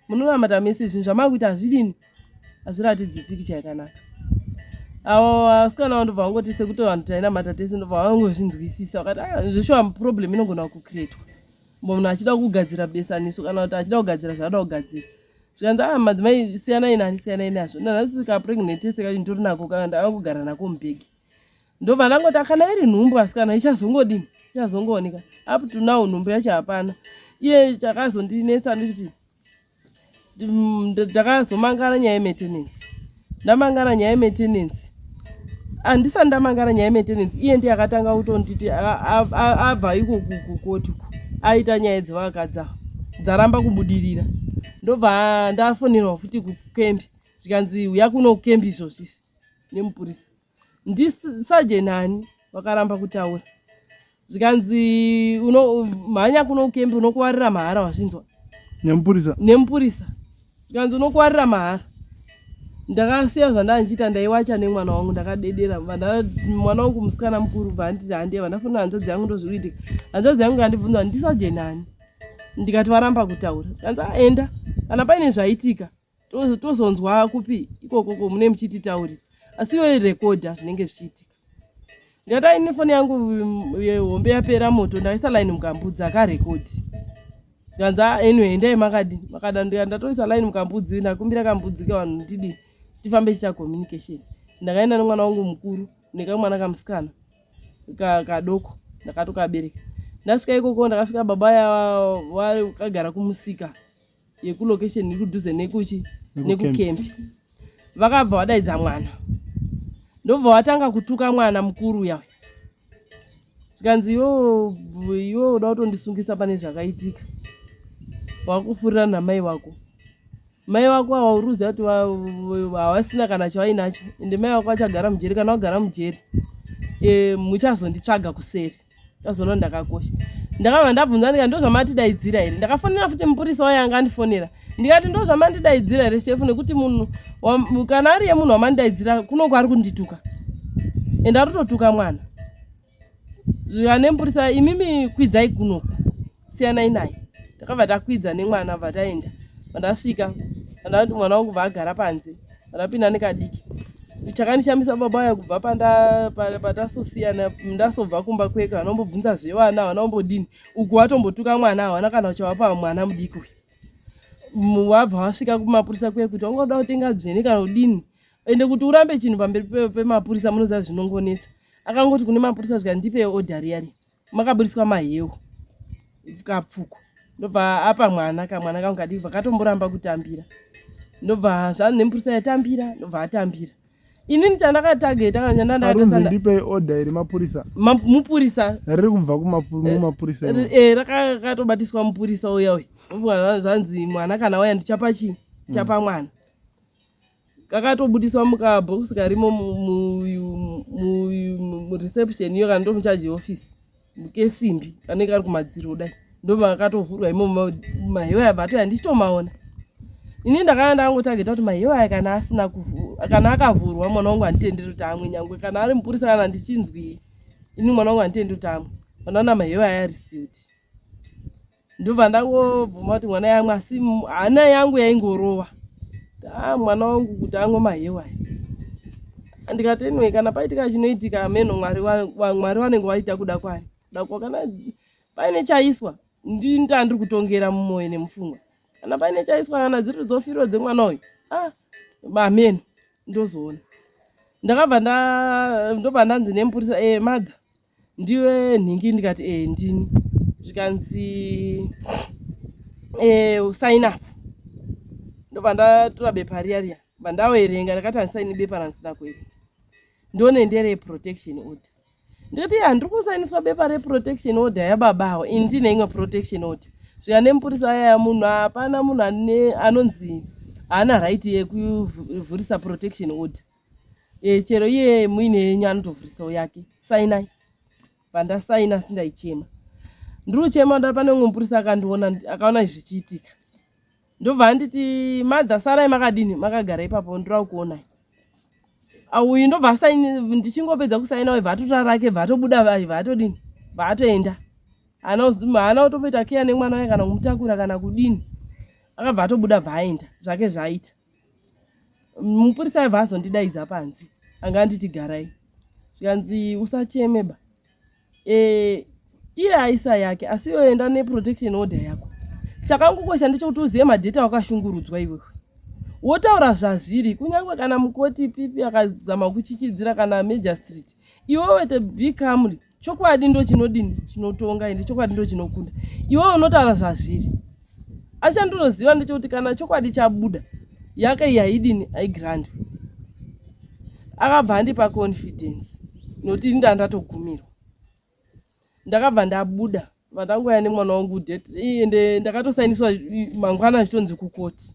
munonamata mese zvinhu zvamakuita hazvidini hazviratidzi pikicha yakanaka avo vasikana vandobva vangoti sekuti vanhu tainamata tese ndobva vangozvinzwisisa vakati ah, zveshuwa problem inogona kucreatwa mbo munhu achida kugadzira besaniso kana kuti achida kugadzira zvaada kugadzira zvikanzi ah madzimai siyanai nani siyanai nazvo nanhasi kapregnant test kacho nditori nako kana ndava kugara nako mubhegi. Ndobva ndangoti kana iri nhumbu asikana ichazongodini, ichazongooneka. Up to now nhumbu yacho hapana. Iye chakazondinetsa ndikuti ndakazomangara nyaya yemaintenance. Ndamangara nyaya yemaintenance, handisati ndamangara nyaya yemaintenance, iye ndiye akatanga kutonditi abva iko kukoti uku aita nyaya dzevakadzi ava dzaramba kubudirira. Ndobva ndafonerwa futi kukembi, zvikanzi uya kuno kukembi izvozvi izvi nemupurisa. Ndisajeni ani vakaramba kutaura, zvikanzi unomhanya kuno kukembi unokuwarira mahara, wazvinzwa? Nemupurisa. Nemupurisa, zvikanzi unokuwarira mahara. Ndakasiya zvandanga ndichiita, ndaiwacha nemwana wangu, ndakadedera mwana wangu musikana mukuru bva anditi handiye. Vandafonera hanzvadzi yangu, ndozviri kuitika. Hanzvadzi yangu yandibvunza ndisajeni ani, ndikati varamba kutaura. Zvikanzi aenda, kana paine zvaitika tozonzwa kupi ikokoko mune muchititaurira, asi iwe rekodha zvinenge zvichiitika. Ndikati aine foni yangu yehombe yapera moto, ndakaisa line mukambudzi akarekodhi. Ndikanzi anyway endai makadi makada. Ndika ndatoisa line mukambudzi, ndakumbira kambudzi kevanhu ndidi tifambe chiita communication. Ndakaenda nemwana wangu mukuru nekamwana kamusikana kadoko ndakatokabereka. Ndasvika ikoko, ndakasvika baba vakagara kumusika yekulocation iri kudhuze nekuchi nekukembi. Vakabva vadaidza mwana, ndobva vatanga kutuka mwana mukuru uya, zvikanzi iwo iwe uda kutondisungisa pane zvakaitika, wakufurira namai vako. Mai vako ava uri kuziva kuti havasina kana chavainacho, ende mai vako vachagara mujeri. Kana vagara mujeri, muchazonditsvaga kuseri, ndazoona ndakakosha. Ndakabva ndabvunza ndikati ndozvamatidaidzira here? Ndakafonera futi mupurisa waye anga andifonera, ndikati ndozvamandidaidzira here shefu? Nekuti munhu kana ari yemunhu wamandidaidzira kunoko ari kundituka, ende ari kutotuka mwana. Zvikane mupurisa, imimi kwidzai kunoku, siyanai naye. Takabva takwidza nemwana, bva taenda. Pandasvika pandati mwana wangu bva agara panze, pandapinda nekadiki. Chakandishamisa, baba aya kubva patasosiyana, ndasobva kumba kweka, vanombobvunza zvevana, havana kumbodini. Uku watombotuka mwana, havana kana uchavapa mwana mudiki uyu. Wabva wasvika kumapurisa kuye kuti wanga uda kutenga dzvene kana kudini? Ende kuti urambe chinhu pamberi pemapurisa, munoziva zvinongonetsa. Akangoti kune mapurisa, zvika ndipe order riyari makaburiswa maheu kapfuko. Ndobva apa mwana, kamwana kangu kadiki vakatomboramba kutambira. Ndobva zvanzi nemupurisa, yatambira. Ndobva atambira. Inini chandakatageta Arunzi ndipei order iri mapurisa? Mupurisa. Riri kubva mumapurisa? Rakatobatiswa mupurisa uya uya. Zvanzi mwana kana waya ndichapa chii, chapa mwana. Kakatobudiswa mukabhokisi karimo mureception iyo, kana ndomuchaji yeofisi, kesimbi kanenge kari kumadziro kudai, ndomakatovhurwa imomo. Mahewa aya bva atoya, ndichitomaona. Ini ndakanga ndangotageta kuti mahewa aya kana asina, kana akavhurwa, mwana wangu handitenderi kuti amwe, nyangwe kana ari mupurisa kana ndichinzwi ini, mwana wangu handitendi kuti amwe. Pandaona mahewa aya ari sealed, ndobva ndangobvuma kuti mwana yamwe, asi hana yangu yaingorova, a mwana wangu kuti amwe mahewa aya. Ndikati anyway, kana paitika chinoitika, ameno, Mwari vanenge vaita kuda kwani, kuda kwa. Kana paine chaiswa, ndandiri kutongera mumwoyo nemupfungwa, kana paine chaiswa, kana dziri dzofiro dzemwana uyu, ah, ameno, ndozoona. Ndakabva ndobva ndanzi nemupurisa, madha ndiwe nhingi? Ndikati ndini. Zvikanzi sign up. Ndobva ndatora bepa riya riya, bva ndaverenga. Ndakati handisaini bepa randisina kuverenga, ndione ndere protection order. Ndikati handiri kusainiswa bepa reprotection order yababawo, ini ndine imwe protection order. Zvika nemupurisa ayaya, munhu hapana, munhu anonzi haana right yekuvhurisa protection order. Chero iye muine yenyu anotovhurisawo yake, sainai. Pandasaina, asi ndaichema, ndiri kuchema nda pane umwe mupurisa akandiona, akaona zvichiitika, ndobva anditi, madha sarai makadini, makagara ipapo, ndira kuonai. Uyu ndobva asaini. Ndichingopedza kusaina, bva atotora rake, bva atobuda, bva atodini, bva atoenda. Haana kutomboita keya nemwana wake kana kumutakura kana kudini, akabva atobuda, bva aenda zvake. Zvaita mupurisa aibva azondidaidza panze, anga anditi garai. Zvikanzi usacheme ba, iye aisa yake, asi iwe enda neprotection order yako. Chakangokosha ndechekuti uzive madheta wakashungurudzwa iwewe. Wotaura zvazviri kunyange kana mukoti pipi akazama kuchichidzira kana major street iwewe to be calmly chokwadi ndo chinodini chinotonga ende chokwadi ndo chinokunda iwewe unotaura zvazviri asi chandinoziva ndechekuti kana chokwadi chabuda yake iyi haidini haigrandwe akabva andipa confidence nokuti ini ndandatogumirwa ndakabva ndabuda vandangouya nemwana wangu date ende ndakatosainiswa mangwana zvitonzi kukoti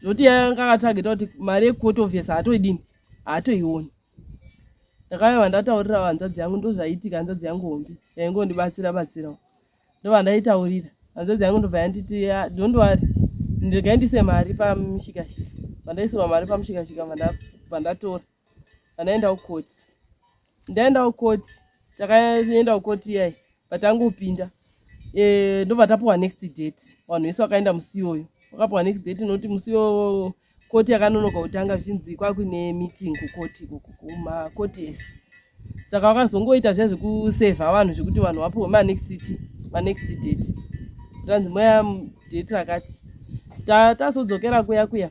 zvoti yanga akatageta kuti mari yekoti obvious haatoidini haatoioni ndakaiva ndataurira hanzvadzi yangu ndozvaiitika hanzvadzi yangu hombe yaingondibatsira batsirawo ndobva ndaitaurira hanzvadzi yangu ndobva yanditi ah, don't worry ndegai ndise mari pamushikashika vandaisirwa mari pamushikashika vandatora vandaenda kukoti ndaenda kukoti takaenda kukoti iyai vatangopinda eh, ndobva tapiwa next date vanhu vese vakaenda musi iyoyo vakapiwa next date nokuti musi iyoyo koti yakanonoka kutanga zvichinzi kwakuine meeting kukoti kumakoti ese saka vakazongoita zviya zvekusevha vanhu zvekuti vanhu vapiwe manext chi manext date tanzi moya date rakati tazodzokera kuya kuya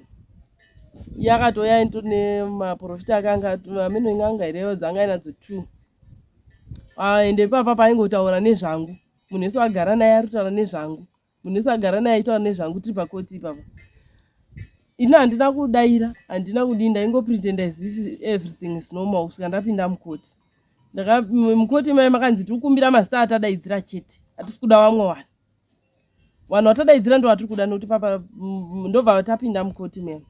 yakatouya nemaprofita akanga ameno inganga here dzanga inadzo two ah, ende ipapa paingotaura nezvangu munhu wese wagara naye ari kutaura nezvangu munhu wese agara naye aitaura nezvangu tiri pakoti ipapa ini handina kudaira handina kudii ndaingopretenda as if everything is normal kusvika ndapinda mukoti mukoti mai makanzi tiri kukumbira mazita atadaidzira chete hatisi kuda vamwe vanhu vanhu vatadaidzira ndo vatiri kuda nokuti papa ndobva tapinda mukoti muya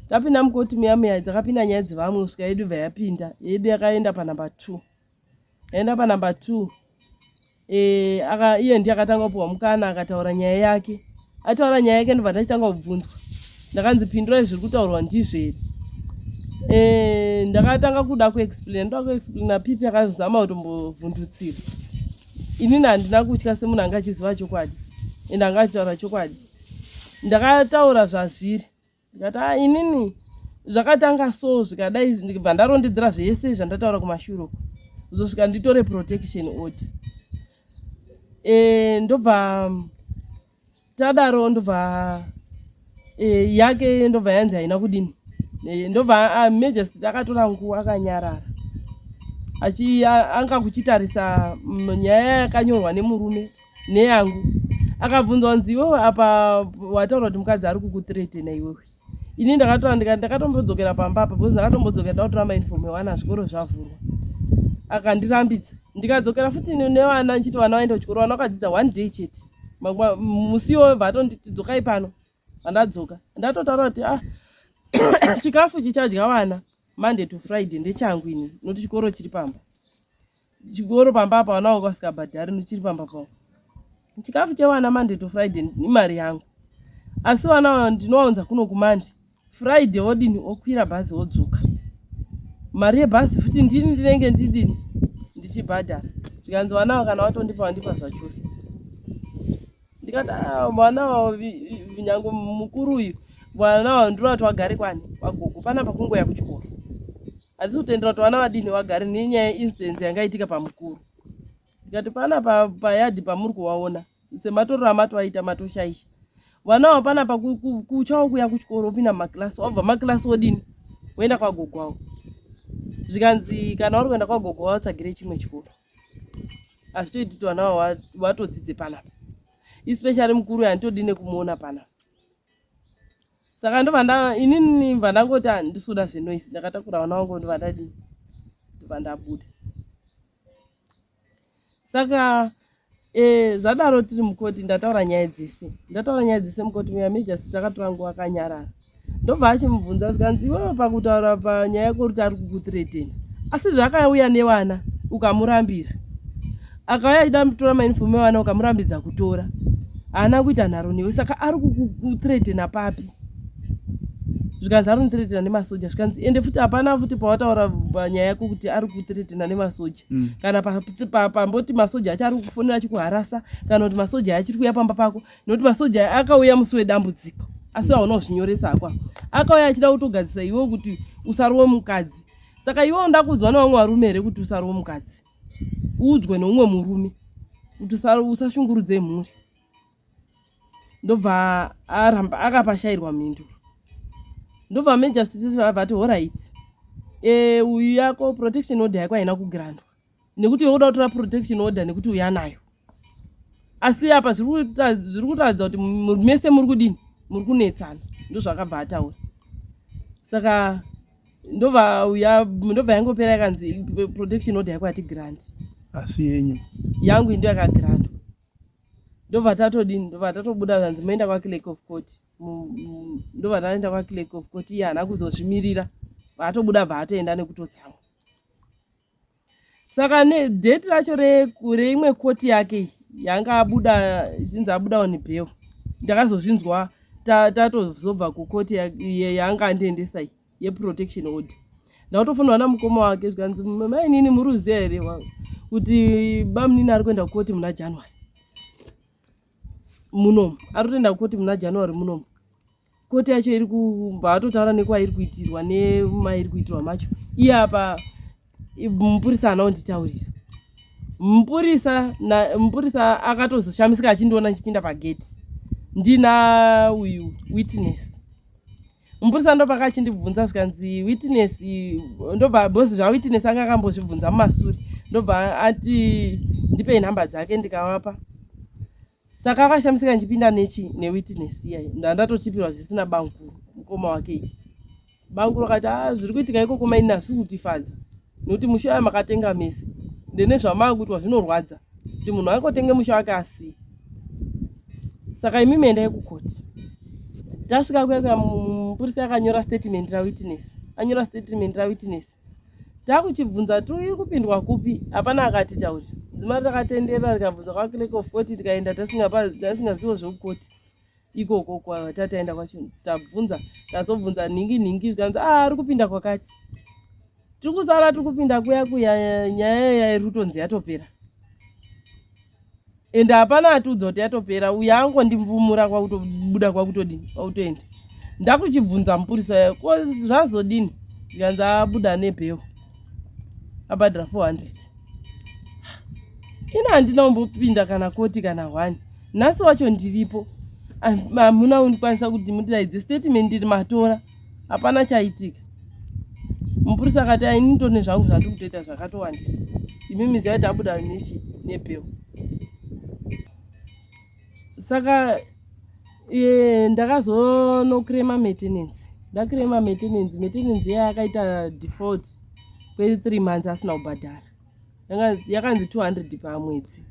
tapinda mukoti muya muya dzakapinda nyaya dzevamwe kusvika yedu bva yapinda yedu yakaenda panumber two yaenda panumber two e, aka, iye ndiye akatanga kupiwa mukana akataura nyaya yake ataura nyaya yake ndobva ndachitanga kubvunzwa ndakanzi pindurai zviri kutaurwa ndizvo here e, ndakatanga kuda kuexplaina ndoda kuexplaina pipi akazama kutombovhundutsira inini handina kutya semunhu anga achiziva chokwadi ende anga achitaura chokwadi ndakataura zvazviri ndikati a ah, inini zvakatanga so zvikadai ndikabva ndarondedzera zvese zvandataura kumashure uko zosvika nditore protection order e, ndobva tadaro ndobva e, yake ndobva yanzi haina kudini e, ndobva ah, majesty akatora nguva akanyarara achi anga kuchitarisa mm, nyaya yakanyorwa nemurume neyangu akabvunzwa kunzi iwewe apa wataura kuti mukadzi ari kukuthreatena iwewe ini ndakatora ndakatombodzokera pamba apa because ndakatombodzokera ndakutora mauniform evana zvikoro zvavhurwa akandirambidza ndikadzokera futi nevana ndichiti vana vaenda kuchikoro vana vakadzidza one day chete musi iwoyo bva atonditi dzokai pano vandadzoka ndatotaura kuti ah chikafu chichadya vana monday to friday ndechangu ini nokuti chikoro chiri pamba chikoro pamba apa vana vangu vasikabhadhari ndichiri pamba pavo chikafu chevana monday to friday imari yangu asi vana ndinovaunza kuno kumandi friday wodini okwira bhazi wodzoka mari yebhazi futi ndini ndinenge ndidini ndichibhadhara zvikanzi vana ava kana vatondipa vandipa zvachose ndikati ah, mwana nyange mukuru uyu mwana wa ndinoda kuti wagare kwani kwagogo panapa kungoya kuchikoro handisi kutendera kuti vana vadini vagare nenyaya yeincidence yanga itika pamukuru ndikati pana payadhi pamuri kuvaona sematorero amatoaita matoshaisha vana ava panapa kuchawo kuya kuchikoro wopinda mumakilasi wabva makilasi wodini woenda kwagogo wavo zvikanzi kana uri kuenda kwagogo wavo tsvagire chimwe chikoro hazvitoiti kuti vana ava vatodzidze panapa especially mukuru handitodi nekumuona panapa saka ndobva nda inini bva ndangoti handisi kuda zvenoise ndakatakura vana vangu ndobva ndadii ndobva ndabuda saka e, zvadaro tiri mukoti ndataura nyaya dzese ndataura nyaya dzese mukoti muya major takatora nguva akanyarara ndobva achimubvunza zvikanzi iwewe pakutaura panyaya yako kuti ari kukuthreatena asi zvakauya nevana ukamurambira akauya achida kutora mauniform evana ukamurambidza kutora haana kuita nharo newe saka ari kukuthreatena papi zvikanzi ari kuthreatena nemasoja zvikanzi ende futi hapana futi pawataura panyaya yako kuti ari kuthreatena nemasoja mm. kana pamboti pa, pa, masoja acho ari kukufonera achikuharasa kana kuti masoja achiri kuuya pamba pako nokuti masoja akauya musi wedambudziko asi hauna kuzvinyoresa hakwa akauya achida kutogadzisa iwe kuti usarowe mukadzi saka iwe unoda kuudzwa nevamwe varume here kuti usarowe mukadzi uudzwe neumwe murume kuti usashungurudze mhuri ndobva aramba akapashairwa mhinduro Ndobva magistrate vabva ati horait, e, uyu yako protection order yako haina kugrandwa nekuti yokuda kutora protection order nekuti uyu anayo, asi apa zviri kutaridza kuti mese muri kudini, muri kunetsana. Ndozvakabva ataura. Saka ndobva uya, ndobva yangopera, yakanzi protection order yako hati grant. Asi yenyu? Yangu ndo yakagrandwa. Ndobva tatodini, ndobva tatobuda, zvanzi moenda kwaclerk of court. Ndobva taenda kwaclerk of court. Iye haana kuzozvimirira, atobuda, bva atoenda nekutotsamwa. Saka nedate racho reimwe koti yake iyi yanga abuda, chinzi abuda on bail, ndakazozvinzwa tatozobva kukoti yaanga andiendesa iyi yeprotection order. Ndakutofonwa namukoma wake, zvikanzi, "Mainini, muri kuziva here kuti bamunini ari kuenda kukoti muna January munomu? Ari kutoenda kukoti muna January munomu." Koti yacho iri kubva atotaura nekwairi kuitirwa, nemairi kuitirwa macho. Iye apa mupurisa haana kunditaurira. Mupurisa akatozoshamisika achindiona ndichipinda pageti ndina uyu witness. Mupurisa ndopaka achindibvunza, zvikanzi, "Witness?" Ndobva, because zvawitness anga akambozvibvunza mumasuri, ndobva ati, "Ndipei nhamba dzake." Ndikavapa. Saka akashamisika ndichipinda nechi newitness iyayi. Ndandatotipirwa zvisina bankuru, mukoma wake iyi. Bankuru akati, "A, zviri kuitika ikoko maini hazvisi kutifadza, nekuti musha uya makatenga mese, ndene zvamaakuitwa zvinorwadza kuti munhu angotenge musha wake asiye. Saka imimi endai kukoti." Tasvika kuya kuya, mupurisa akanyora statement rawitness. Anyora statement rawitness, takuchibvunza, "Tiri kupindwa kupi?" Hapana akatitaurira. Dzimari takatenderera, rikabvunza kwaclerk of court, tikaenda tasingazivo zvekukoti ikoko kwatataenda kwacho. Tabvunza, tazobvunza nhingi nhingi, zvikanzi, "A, ari kupinda kwakati." Tiri kusara tiri kupinda kuya kuya, nyaya yairi kutonzi yatopera, ende hapana atiudza kuti yatopera. Uyo angondimvumura, kwakutobuda, kwakutodini, kwakutoenda. Ndakuchibvunza mupurisa, "Ko zvazodini?" Zvikanzi, "Abuda nebail, abhadhara 400." Ina handina kumbopinda kana koti kana one. Nhasi wacho ndiripo, hamuna kundikwanisa kuti mudidaidze. Statement matora, hapana chaitika. Mupurisa akati, "Aini ndone zvangu zvandiri kutoita zvakatowandisa. Imimi ziyai tabuda nechi nebail." Saka ndakazonoclaima maintenance. Ndaclaima maintenance, maintenance iya yakaita default kwe3 months asina kubhadhara. Yakanzi 200 pamwedzi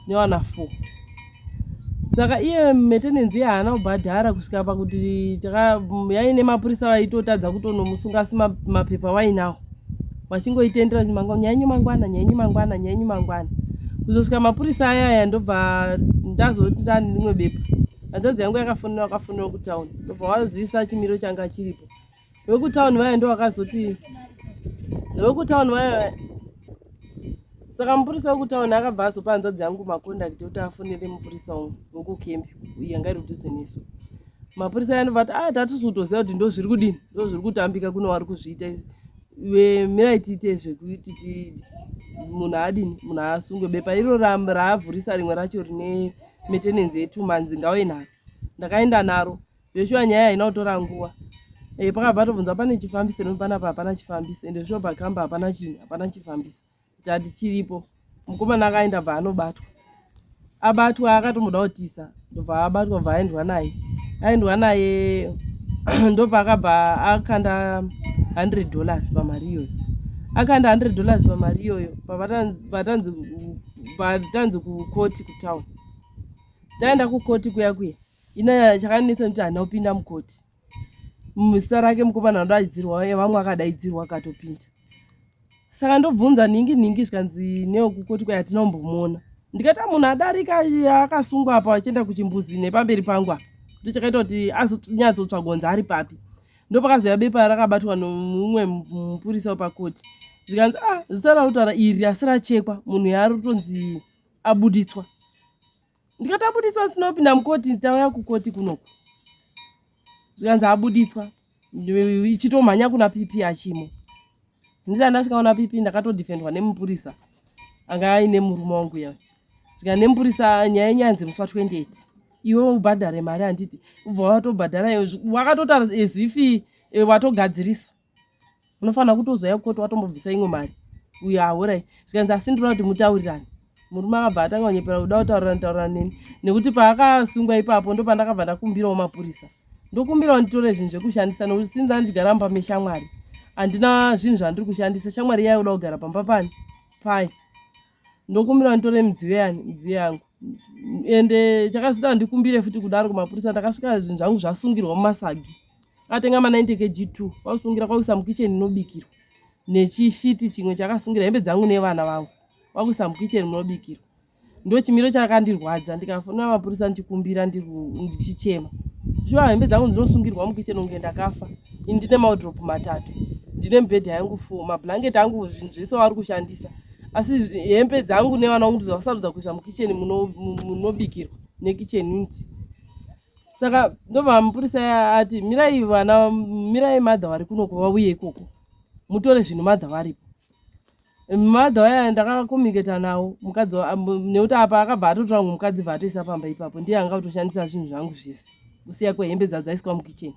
newana 4. Saka iye maintenance iye haana kubhadhara kusvika pakuti yaine mapurisa vaitotadza kutonomusunga, asi mapepa wainawo, vachingoitendera nyaya yenyu mangwana, nyaya yenyu mangwana, nyaya yenyu mangwana, kuzosvika mapurisa ayaya. Ndobva ndazoti ndani rimwe bepa, hanzvadzi yangu yakafonera, wakafonera kutauni, ndobva wazivisa chimiro changa chiripo. Vekutauni vaya ndo vakazoti, vekutauni vaya. Saka mupurisa wekutauni akabva azopa hanzvadzi yangu macontacts ekuti afonere mupurisa umwe wekukembi yanga iri kudhuze nesu. Mapurisa aya ndobva ati, "A, tatisi kutoziva kuti ndo zviri kudini, ndo zviri kutambika kuno vari kuzviita. Mirai tiite zvekuti munhu adini, munhu asungwe. Bepa iro raavhurisa rimwe racho rine maintenance ye2 months ngauye naro." Ndakaenda naro. Zveshuwa nyaya haina kutora nguva. Pakabva tobvunza, "Pane chifambiso ino panapa?" Hapana chifambiso. Ende shuwa pakamba hapana chinhu, hapana chifambiso. Tati chiripo. Mukomana akaenda, bva anobatwa. Abatwa, akatomboda kutisa, ndobva abatwa, bva aendwa naye. Aendwa naye, ndobva akabva akanda $100 pamari iyoyo. Akanda $100 pamari iyoyo. Patanzi kukoti kutown, taenda kukoti kuya kuya, ina chakanetsa nekuti handina kupinda mukoti. Muzita rake mukomana anodaidzirwa, vamwe akadaidzirwa akatopinda. Saka ndobvunza nhingi nhingi, zvikanzi newekukoti kuya, "Hatina kumbomuona." Ndikati, "Munhu adarika akasungwa apa achienda kuchimbuzi nepamberi pangu apa." Ndochakaita kuti azonyatsotsvagwa kunzi ari papi. Ndopakazoya bepa rakabatwa nomumwe mupurisa wepakoti, zvikanzi, "A, ah, zita rakutaura iri asi rachekwa, munhu yaari kutonzi abuditswa." Ndikati, "Abuditswa asina kupinda mukoti? Tauya kukoti kunoku." Zvikanzi, "Abuditswa." Ichitomhanya kuna PP achimo. Ndisati ndasvika kuna PP, ndakatodefendwa nemupurisa anga aine murume wangu iya. Zvika nemupurisa, nyaya yenyanzi musi wa28. Iwe ubhadhare mari handiti? Ubva watobhadhara wakatotaura as if watogadzirisa. Unofanira kutozouya kukoti watombobvisa imwe mari. Uyo ahurai. Zvikanzi asi ndinoda kuti mutaurirane. Murume akabva atanga kunyepera kuda kutaurirana taurirana neni. Nekuti paakasungwa ipapo ndopandakabva ndakumbirawo mapurisa. Ndokumbirawo nditore zvinhu zvekushandisa nekuti since andigara mumba meshamwari handina zvinhu zvandiri kushandisa. Shamwari iya yakuda kugara pamba pani payo. Ndokumbirawo nditore midziyo yani midziyo yangu. Ende chakazoita ndikumbire futi kudaro kumapurisa ndakasvika zvinhu zvangu zvasungirwa mumasagi. Akatenga ma 90 kg 2 kwakusungira kwakuisa mukitchen inobikirwa nechishiti chimwe chakasungira hembe dzangu nevana vangu kwakuisa mukitchen munobikirwa. Ndochimiro chakandirwadza ndikafonera mapurisa ndichikumbira ndichichema. Shuwa hembe dzangu dzinosungirwa mukitchen kunge ndakafa. Ini ndine maodrop matatu. Ndine mibhedha yangu 4, mablanket angu zvinhu zvese vari kushandisa. Asi hembe dzangu nevana vangu ndozvavasarudza kuisa mukitchen munobikirwa nekitchen unit. Saka ndobva mapurisa aya ati mirai vana mirai mother vari kunoko vauye ikoko. Mutore zvinhu mother varipo. Mother vaya ndakakomiketa nawo mukadzi nekuti apa akabva atotora mumwe mukadzi bva atoisa pamba ipapo ndiye anga kutoshandisa zvinhu zvangu zvese kusiya kwehembe dzadzaiswa mukicheni.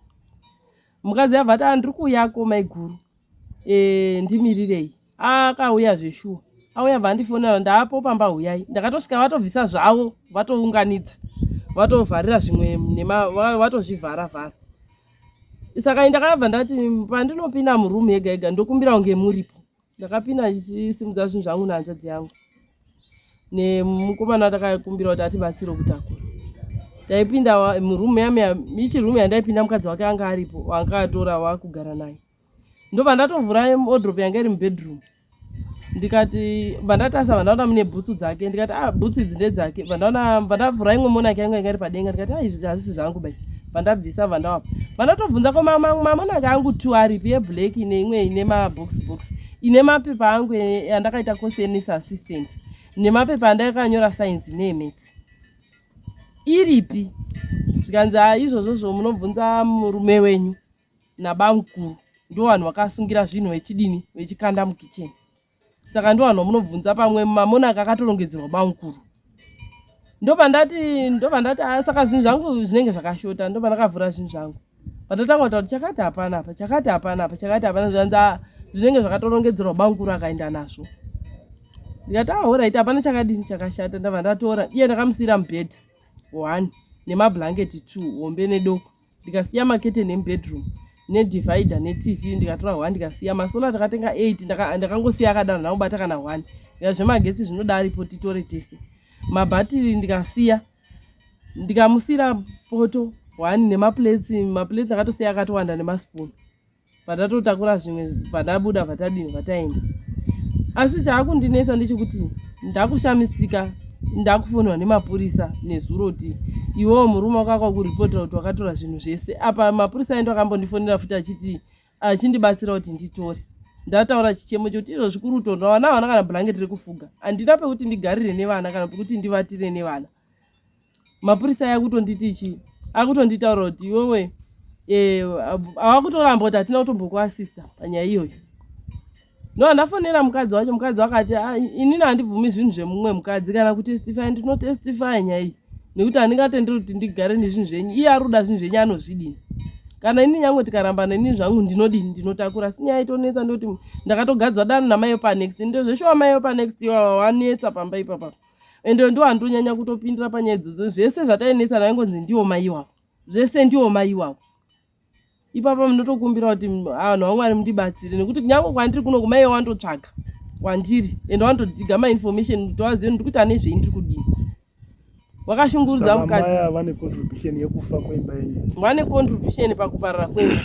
Mukadzi abva ati andiri kuuyako maiguru e, ndimirirei. Akauya zveshuwa auya bva andifonera ndaapo pamba huyai. Ndakatosvika vatobvisa zvavo vatounganidza vatovharira zvimwe vatozvivhara vhara. Saka ndakabva ndati pandinopinda muroom yega yega ndokumbira kunge muripo. Ndakapinda ndichisimudza zvinhu zvangu nehanzvadzi yangu nemukomana takakumbira kuti atibatsire kutakura. Taipinda muroom yami ichi room yandaipinda mukadzi wake anga aripo wanga atora wakugara naye. Ndobva ndatovhura wardrobe yanga iri mubedroom. Ndikati bva ndatasa bva ndaona mune bhutsu dzake ndikati ah bhutsu idzi ndedzake bva ndaona bva ndavhura imwe monaki yangu yanga iri padenga ndikati ah izvi hazvisi zvangu basi bva ndabvisa bva ndawapa bva ndatobvunza ko mamonaki angu two aripi yeblack neimwe ine mabox box ine mapepa angu andakaita course yenurse assistant nemapepa andakanyora science neemaths iripi zvikanzi ah izvozvozvo munobvunza murume wenyu nabamkuru ndo vanhu vakasungira zvinhu vechidini vechikanda mukicheni saka ndo vanhu vamunobvunza pamwe mamonaka akatorongedzerwa bamkuru ndobva ndati ah, saka zvinhu zvangu zvinenge zvakashota ndobva ndakavhura zvinhu zvangu pandatanga kutaura kuti chakati hapana apa chakati hapana apa chakati hapana zvanzi ah, zvinenge zvakatorongedzerwa bamkuru akaenda nazvo ndikati ah horaiti hapana chakadini chakashata ndabva ndatora iye ndakamusiyira mubhedha one nemablanketi 2 hombe nedoko ndikasiya maketeni emubedroom nedivider netv ndikatora one ndikasiya masola takatenga 8 ndakangosiya akadaro ndakubata kana one ndika zvemagetsi zvinoda aripo titore tese mabhatiri ndikasiya ndikamusiyira poto one nemaplates maplates ndakatosiya akatowanda nemaspoon Pandatotakura zvimwe pandabuda vatadini vataenda. Asi chaakundinetsa ndechekuti ndakushamisika ndakufonwa nemapurisa nezuro kuti iwewo murume wako akakuripotera kuti wakatora zvinhu zvese. Apa mapurisa aendo akambondifonera futi achiti achindibatsira kuti nditore. Ndataura chichemo chekuti izvozvi kuri kutonhora vana havana kana blanket rekufuga. Handina pekuti ndigarire nevana kana pekuti ndivatire nevana. Mapurisa aya akutonditi chii akutonditaura kuti iwewe eh, awakutoramba kuti hatina kutombokuasista panyaya iyoyo. No, ndafonera mukadzi wacho, mukadzi wakati ah, inini handibvumi zvinhu zvemumwe mukadzi kana kutestify, ndinotestify nyaya iyi nekuti handingatenderi kuti ndigare nezvinhu zvenyu. Iye ari kuda zvinhu zvenyu anozvidini? Kana ini nyange tikarambana inini zvangu ndinodini, ndinotakura. Asi nyaya itonetsa ndekuti ndakatogadzwa dano namai vepanext. Ndozveshuwa mai vepanext iwawa wanetsa pamba ipapa. Ende ndo andonyanya kutopindira panyaya idzodzo. Zvese zvatainetsa naingonzi ndiwo mai iwawo, zvese ndiwo mai iwawo. Ipapa munotokumbira kuti vanhu vaMwari mundibatsire nekuti kunyange kwandiri kuno kumai wandotsvaga kwandiri ende wandodhiga mainformation kuti wazive ndiri kuita nezvei ndiri kudini. Wakashungurudza mukadzi. Saka vane contribution yekufa kwemba yenyu. Vane contribution pakuparara kwemba.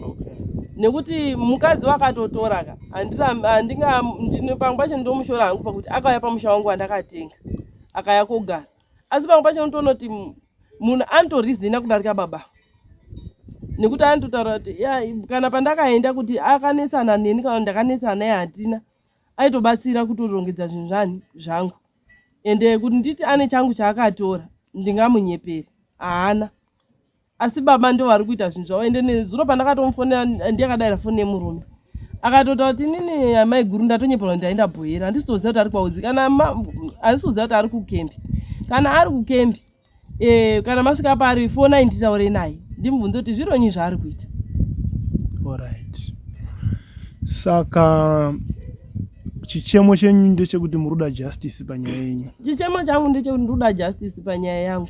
Okay. Nekuti mukadzi wakatotora ka handinga ndine pamwe pacho ndomushora hangu pakuti akauya pamusha wangu wandakatenga akaya kogara, asi pamwe pacho ndotonoti munhu anotorizina kudarika baba nekuti anototaura kuti ya kana pandakaenda kuti akanetsana neni kana ndakanetsana naye handina, aitobatsira kutorongedza zvinhu zvani zvangu ende kuti nditi ane changu chaakatora ndingamunyeperi haana. Asi baba ndo vari kuita zvinhu zvavo ende nezuro pandakatomufonera ndiye akadaira foni yemurume akatotaura kuti inini amai guru ndatonyeperwa kuti ndaenda bhoyera handisi kutoziva kuti ari kwaudzi kana handisi kuziva kuti ari kukembi. Kana ari kukembi E, kana masvika paari fonai nditaure naye ndimubvunze kuti zvironyi zvaari kuita. Alright. Saka chichemo chenyu ndechekuti muri kuda justice panyaya yenyu? Chichemo changu ndechekuti ndiri kuda justice panyaya yangu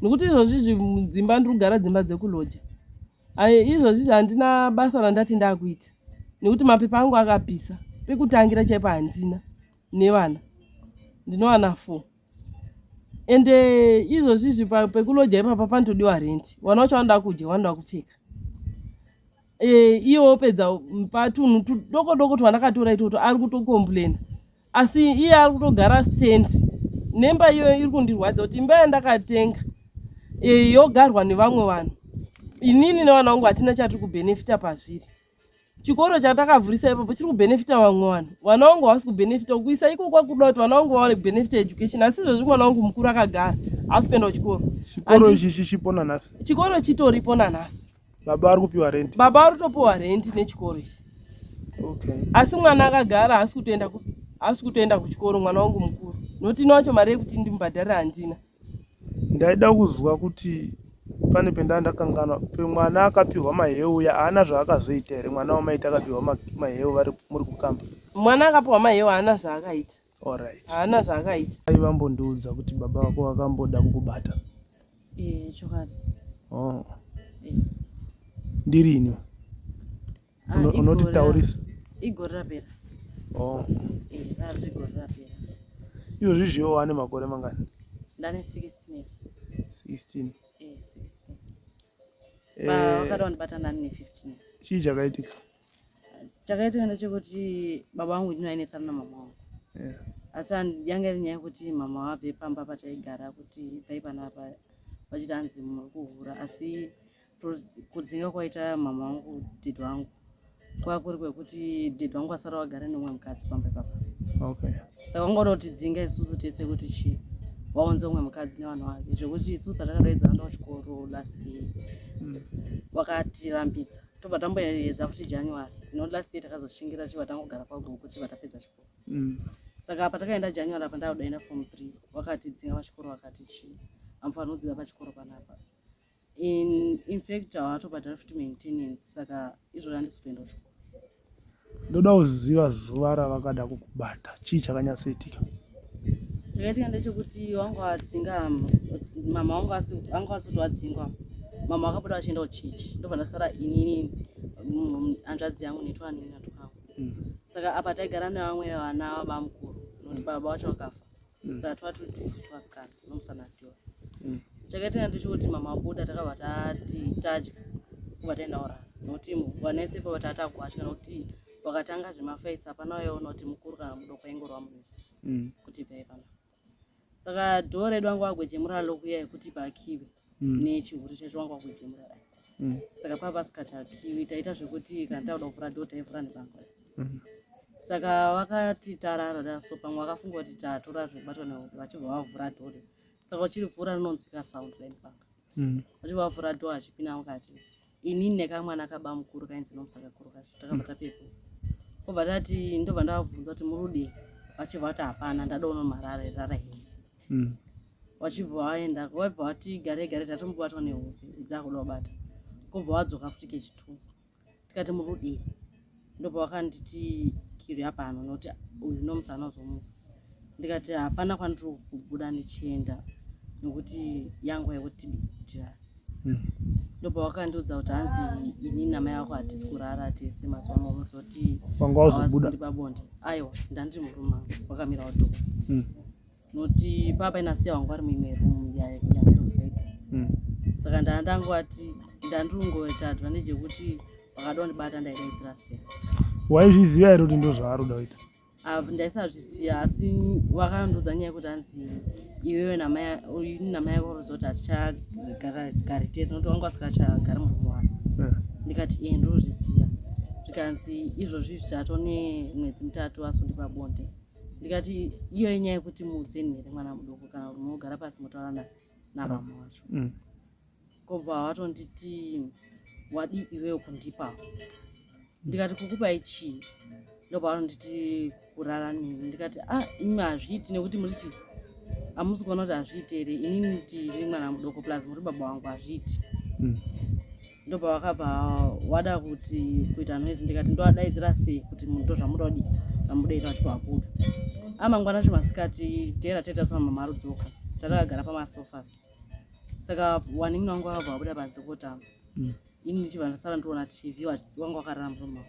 nekuti izvozvi izvi dzimba ndiri kugara dzimba dzekuloja. Izvozvi handina basa randati ndakuita nekuti mapepa angu akapisa pekutangira chaipo handina nevana ndinowana 4 ende izvozvi izvi pekuloja ipapa panotodiwa rent vana vacho vanoda kudya vanoda kupfeka e, iye wopedza patunhu tudoko doko twandakatora itoto ari kutokomplaina asi iye ari kutogara stand nemba iyoyo iri kundirwadza kuti imba yandakatenga e, yogarwa nevamwe vanhu inini nevana vangu hatina chatiri kubhenefita pazviri Chikoro chatakavhurisa ipapo chiri kubhenefita vamwe vanhu. Vana vangu havasi kubhenefita. Kuisa iko kwakuda kuti vana vangu vawane kubhenefita education. Asi izvozvi mwana wangu mukuru akagara haasi kuenda kuchikoro. Chikoro ichi chichipo nanhasi? Chikoro chitoripo nanhasi. Baba vari kupiwa rent? Baba vari kutopiwa rent nechikoro ichi. Okay. Asi mwana akagara haasi kutoenda kupi? Haasi kutoenda kuchikoro mwana wangu mukuru. Nokuti ini wacho mari yekuti ndimubhadharire handina. Ndaida kuzwa kuti pane pendaa ndakanganwa pemwana akapihwa maheu uya haana zvaakazoita here mwana wamaiti akapihwa maheu vari muri kukamba mwana akapihwa maheu haana zvaakaita Alright. Haana zvaakaita. Mai vambondiudza kuti baba vako vakamboda kukubata. Eh, chokwadi. Oh. Eh. Ndirini? Ah, Unotitaurisa. Igore rapera. Oh. Eh, rari gore rapera. Izvozvi zviyo wane makore mangani? Ndane 16 years. 16. Eh, 16. Eh, Vakada kundibata ndani ne 15 years. Chii chakaitika? Chakaitika ndechekuti baba vangu ndino ainetsana namama wangu. Yeah. Asi yanga iri nyaya yekuti mama vabve pamba pataigara kuti bvai panapa vachiti hanzi muri kuhura asi kudzinga kwaita mama wangu dad wangu kwava kuri kwekuti dad wangu asara vagara neumwe mukadzi pamba ipapa okay. Saka vangoda kutidzinga isusu tese kuti chii vaunze umwe mukadzi nevanhu vake zvekuti isusu patakadaidza vanda kuchikoro last year vakatirambidza tobva tamboedza futi January no last year takazoshingira chibva tangogara kwagogo chibva tapedza chikoro Saka patakaenda January apa ndakudaenda form 3 vakatidzinga pachikoro vakati chii amufanira kudzidza pachikoro panapa in, in fact havatobhadhara futi maintenance saka izvozvo handisi kutoenda kuchikoro. Ndoda kuziva zuva ravakada kukubata chii chakanyatsoitika? Chakaitika ndechekuti wangu adzinga mama wangu anga asoti wadzingwa mama vakabuda vachienda kuchechi ndobva ndasara inini hanzvadzi yangu netwanina twangu Saka apa taigara nevamwe vana vabamukuru nokuti baba vacho vakafa Saka twaturi tutu twasikana nomusana tiwa Chakaitika ndechekuti mama vabuda takabva tati tadya kubva taenda kurara nokuti vana vese ipapa tatakwatya nokuti vakatanga zvemafights hapana waiona kuti mukuru kana mudoko aingorova munhu wese kuti ibvai pano. Saka dhoo redu wanga wagwejemura lokuya yekuti pakiwe nechihure chacho wanga wagwejemura dai Saka pava pasikachakiwi taita zvekuti kana takuda kuvhura dhoo taivhura nebanga Saka vakati tarara da so pamwe vakafunga kuti tatora zvekubatwa nehope vachibva vavhura dhoo Saka uchirivhura rinonzwika sound line banga Vachibva vavhura dhoo achipinda mukati inini nekamwana kabamukuru kainzi nomusaka kuru kacho takabva tapepo kobva tati ndobva ndavabvunza kuti muri kudii vachibva vati hapana ndada unomarara rara henyu Vachibva vaenda vabva vati gare gare tatombobatwa nehope dzakuda kubata kobva vadzoka futi kechitu tikati muri kudii ndobva vakanditi kiri hapano nokuti uyu nomusana uzomuka ndikati hapana kwandiri kubuda ndichienda nokuti yangu yekuti tirare Ndobva wakandiudza kuti hanzi ini namai vako hatisi kurara tese mazuva ano unozoti wanga wazobuda pabonde aiwa ndandiri murume mangu wakamira wato Noti papa inasiya wangu vari muimwe room yanga iri kusaidi Saka ndandangowati ndandiringoita advantage yekuti vakada kundibata ndaidaidzira siya Waizviziva here kuti ndozvaari kuda kuita? Ah, ndaisazviziva asi vakandiudza nyaya yekuti hanzi iwewe namai namai ako kuti hatichagari tese nokuti wanga usingachagari murume wako Ndikati ee ndozviziva zvikanzi izvozvi izvi tatone mwedzi mitatu asundi pabonde ndikati iyo inyaya yekuti muudzeni here mwana mudoko kana kuti munogara pasi motaura namama wacho Kobva watonditi wadii iwewe kundipa ndikati kukupai chii ndobva vanonditi kurara neni ndikati ah imi hazviiti nekuti muri chii Hamusi kuona kuti hazviiti here? Inini ndiri mwana mudoko plus muri baba wangu hazviiti. Ndobva wakabva wada kuti kuita noise ndikati ndoadaidzira sei kuti ndozvamuda kudii zvamuda ita vachibva vabuda. Amangwana acho masikati dera teta sama mama arudzoka tatakagara pamasofas. Saka wanin'ina wangu akabva wabuda panze kotamba. Ini ndichibva ndasara ndiona TV wanga wakarara muroom mangu.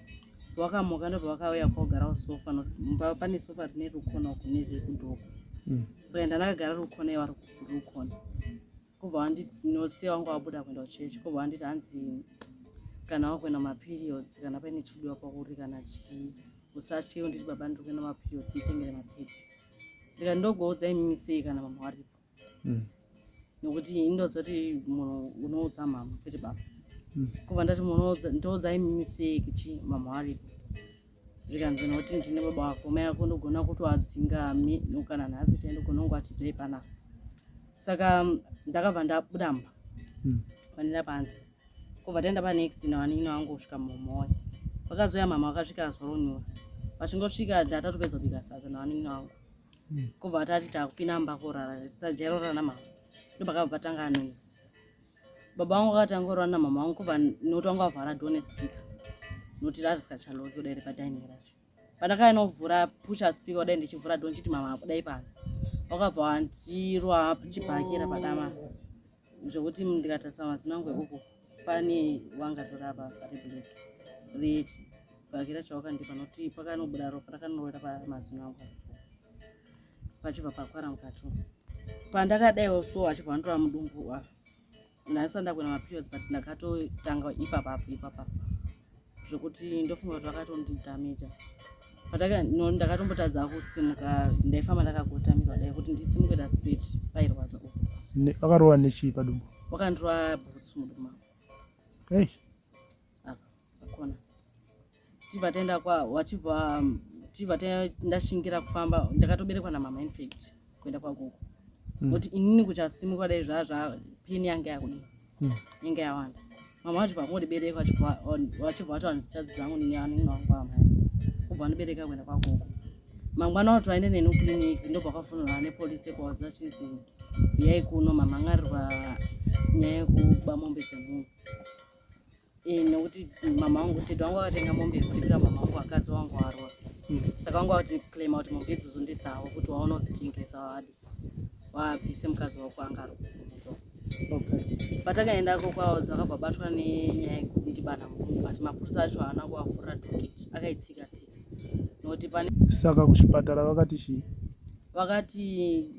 Wakamuka ndobva wakauya kogara kusofa mumba pane sofa rine rukona uku neriri kudhoko. Saka ndandakagara rukona iwa rukona. Kubva wandinosiya wanga wabuda kuenda kuchechi kubva wanditi hanzi kana wakuenda maperiods kana paine chidiwa pauri kana chii usatye unditi baba ndiri kuenda maperiods nditengere mapads. Ndikati ndogoudza imimi sei kana mama waripo. Nokuti indozoti munhu unoudza mama kwete baba. Kubva ndati munoudza ndoudza imimi sei kuchi mama waripo. Zvikanzi nokuti ndine baba wako mai ako ndogona kutoadzinga kana nhasi chai ndogona kungoati bvei panapa. Saka ndakabva ndabuda mumba. Vanenda panze. Kubva taenda panext navanini vangu kusvika mumoyo. Vakazouya mama vakasvika zuva ronyura. Vachingosvika ndatatopedza kubika sadza navanini vangu. Kubva tati takupinda mumba korara tajairora namama. Ndopakabva patanga noise. Baba vangu vakatanga kurara namama vangu kubva nokuti vanga vavhara door nespeaker. Nokuti rarisikachaloki kudai repadining racho. Pandakaenda pusha speaker kudai ndichivhura door ndichiti mama budai panze. Wakabva wandirwa chibhakera padama. Zvekuti ndikatarisa mazino angu ekuku pane wanga torapa pari black. Rechibhakera chawakandipa nokuti pakanobuda ropa rakanorowera pamazino angu. Pachibva pakwara mukati. Pandakadaiwo so achibva andorova mudumbu apa. Ndasati ndakuenda maperiods but ndakatotanga ipapapo ipapapo. Zvekuti ndofunga kuti vakatondidamaja. Ndakatombotadza kusimuka ndaifamba ndakakotamirwa dai kuti ndisimuke da straight pairwadza uko. Vakarova nechii padumbu? Wakandirova bhutsu mudumbu mangu. Hey. Apa pakona. Tibva taenda kwa wachibva tibva ndashingira kufamba ndakatoberekwa namama in fact kuenda kwagogo. Nokuti inini kuchasimuka dai zvazva pain yanga yakudii. Yanga yawanda. Mama vachibva kungondibereka vachibva vati hanzvadzi dzangu nevanin'ina vangu vamai. Kubva vandibereka kuenda kwagogo. Mangwana wati vaende neni kuclinic ndobva kwafonera nepolice yekuwadza chinzi uyai kuno mamhan'arirwa nyaya yekuba mombe dzemunhu. Nokuti mama vangu tete vangu vakatenga mombe yekuripira mama vangu vakadzi vangu varwa. Saka vangu vakati claima kuti mombe idzodzo ndedzavo kuti waona kudzitengesa wadi. Wabvise mukadzi wako anga ari kubvunzwa. Patakaendako kwavo dzakabva batwa nenyaya yekundibana mudumbu but mapurisa acho haana kuvavhurira docket akaitsika tsika. Nokuti pane Saka kuchipatara vakati chii? Vakati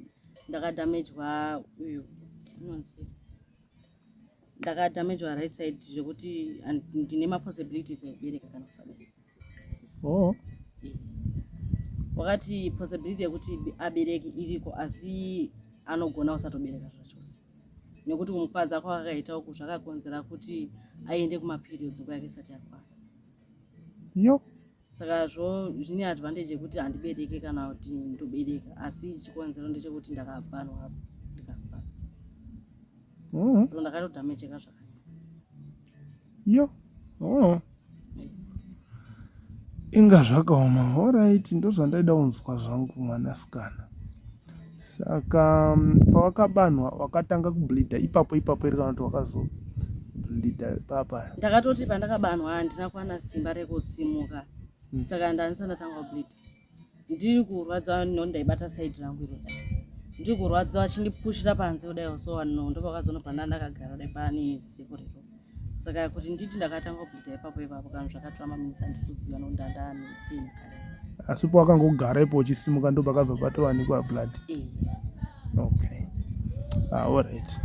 ndakadamejwa uyu unonzi ndakadamejwa right side zvekuti ndine mapossibilities ekubereka kana kusabereka. Oh. Wakati possibility yekuti abereke iriko asi anogona kusatobereka zvachose. Nekuti kumukwadza kwakakaita uku zvakakonzera kuti aende kumaperiods nguva yake isati yakwana. Yo. Saka zvo zvine advantage yekuti handibereke kana kuti ndobereka asi chikonzero ndechekuti ndakabanwa ndikafa. So ndakatodamejeka zvakanyanya. Yo. Oh. Inga zvakaoma. Alright, ndozvandaida kunzwa zvangu mwanasikana. Saka pawakabanwa wakatanga kubleeda ipapo ipapo iri kana kuti wakazobleeda papa? Ndakatoti pandakabanwa handina kuwana simba rekusimuka. Saka ndandisati ndatanga kubleeda. Ndiri kurwadza no ndaibata side rangu iro. Ndiri kurwadza vachindipushira panze kudai so no ndopakazonobva ndandakagara kudai pane ziko rero. Saka kuti nditi ndakatanga kubleeda ipapo ipapo kana zvakatora maminitsi handikuziva nokuti ndandane pain kana. Asi pawakangogara ipo uchisimuka ndopakabva patowanikwa blood. Okay. Alright.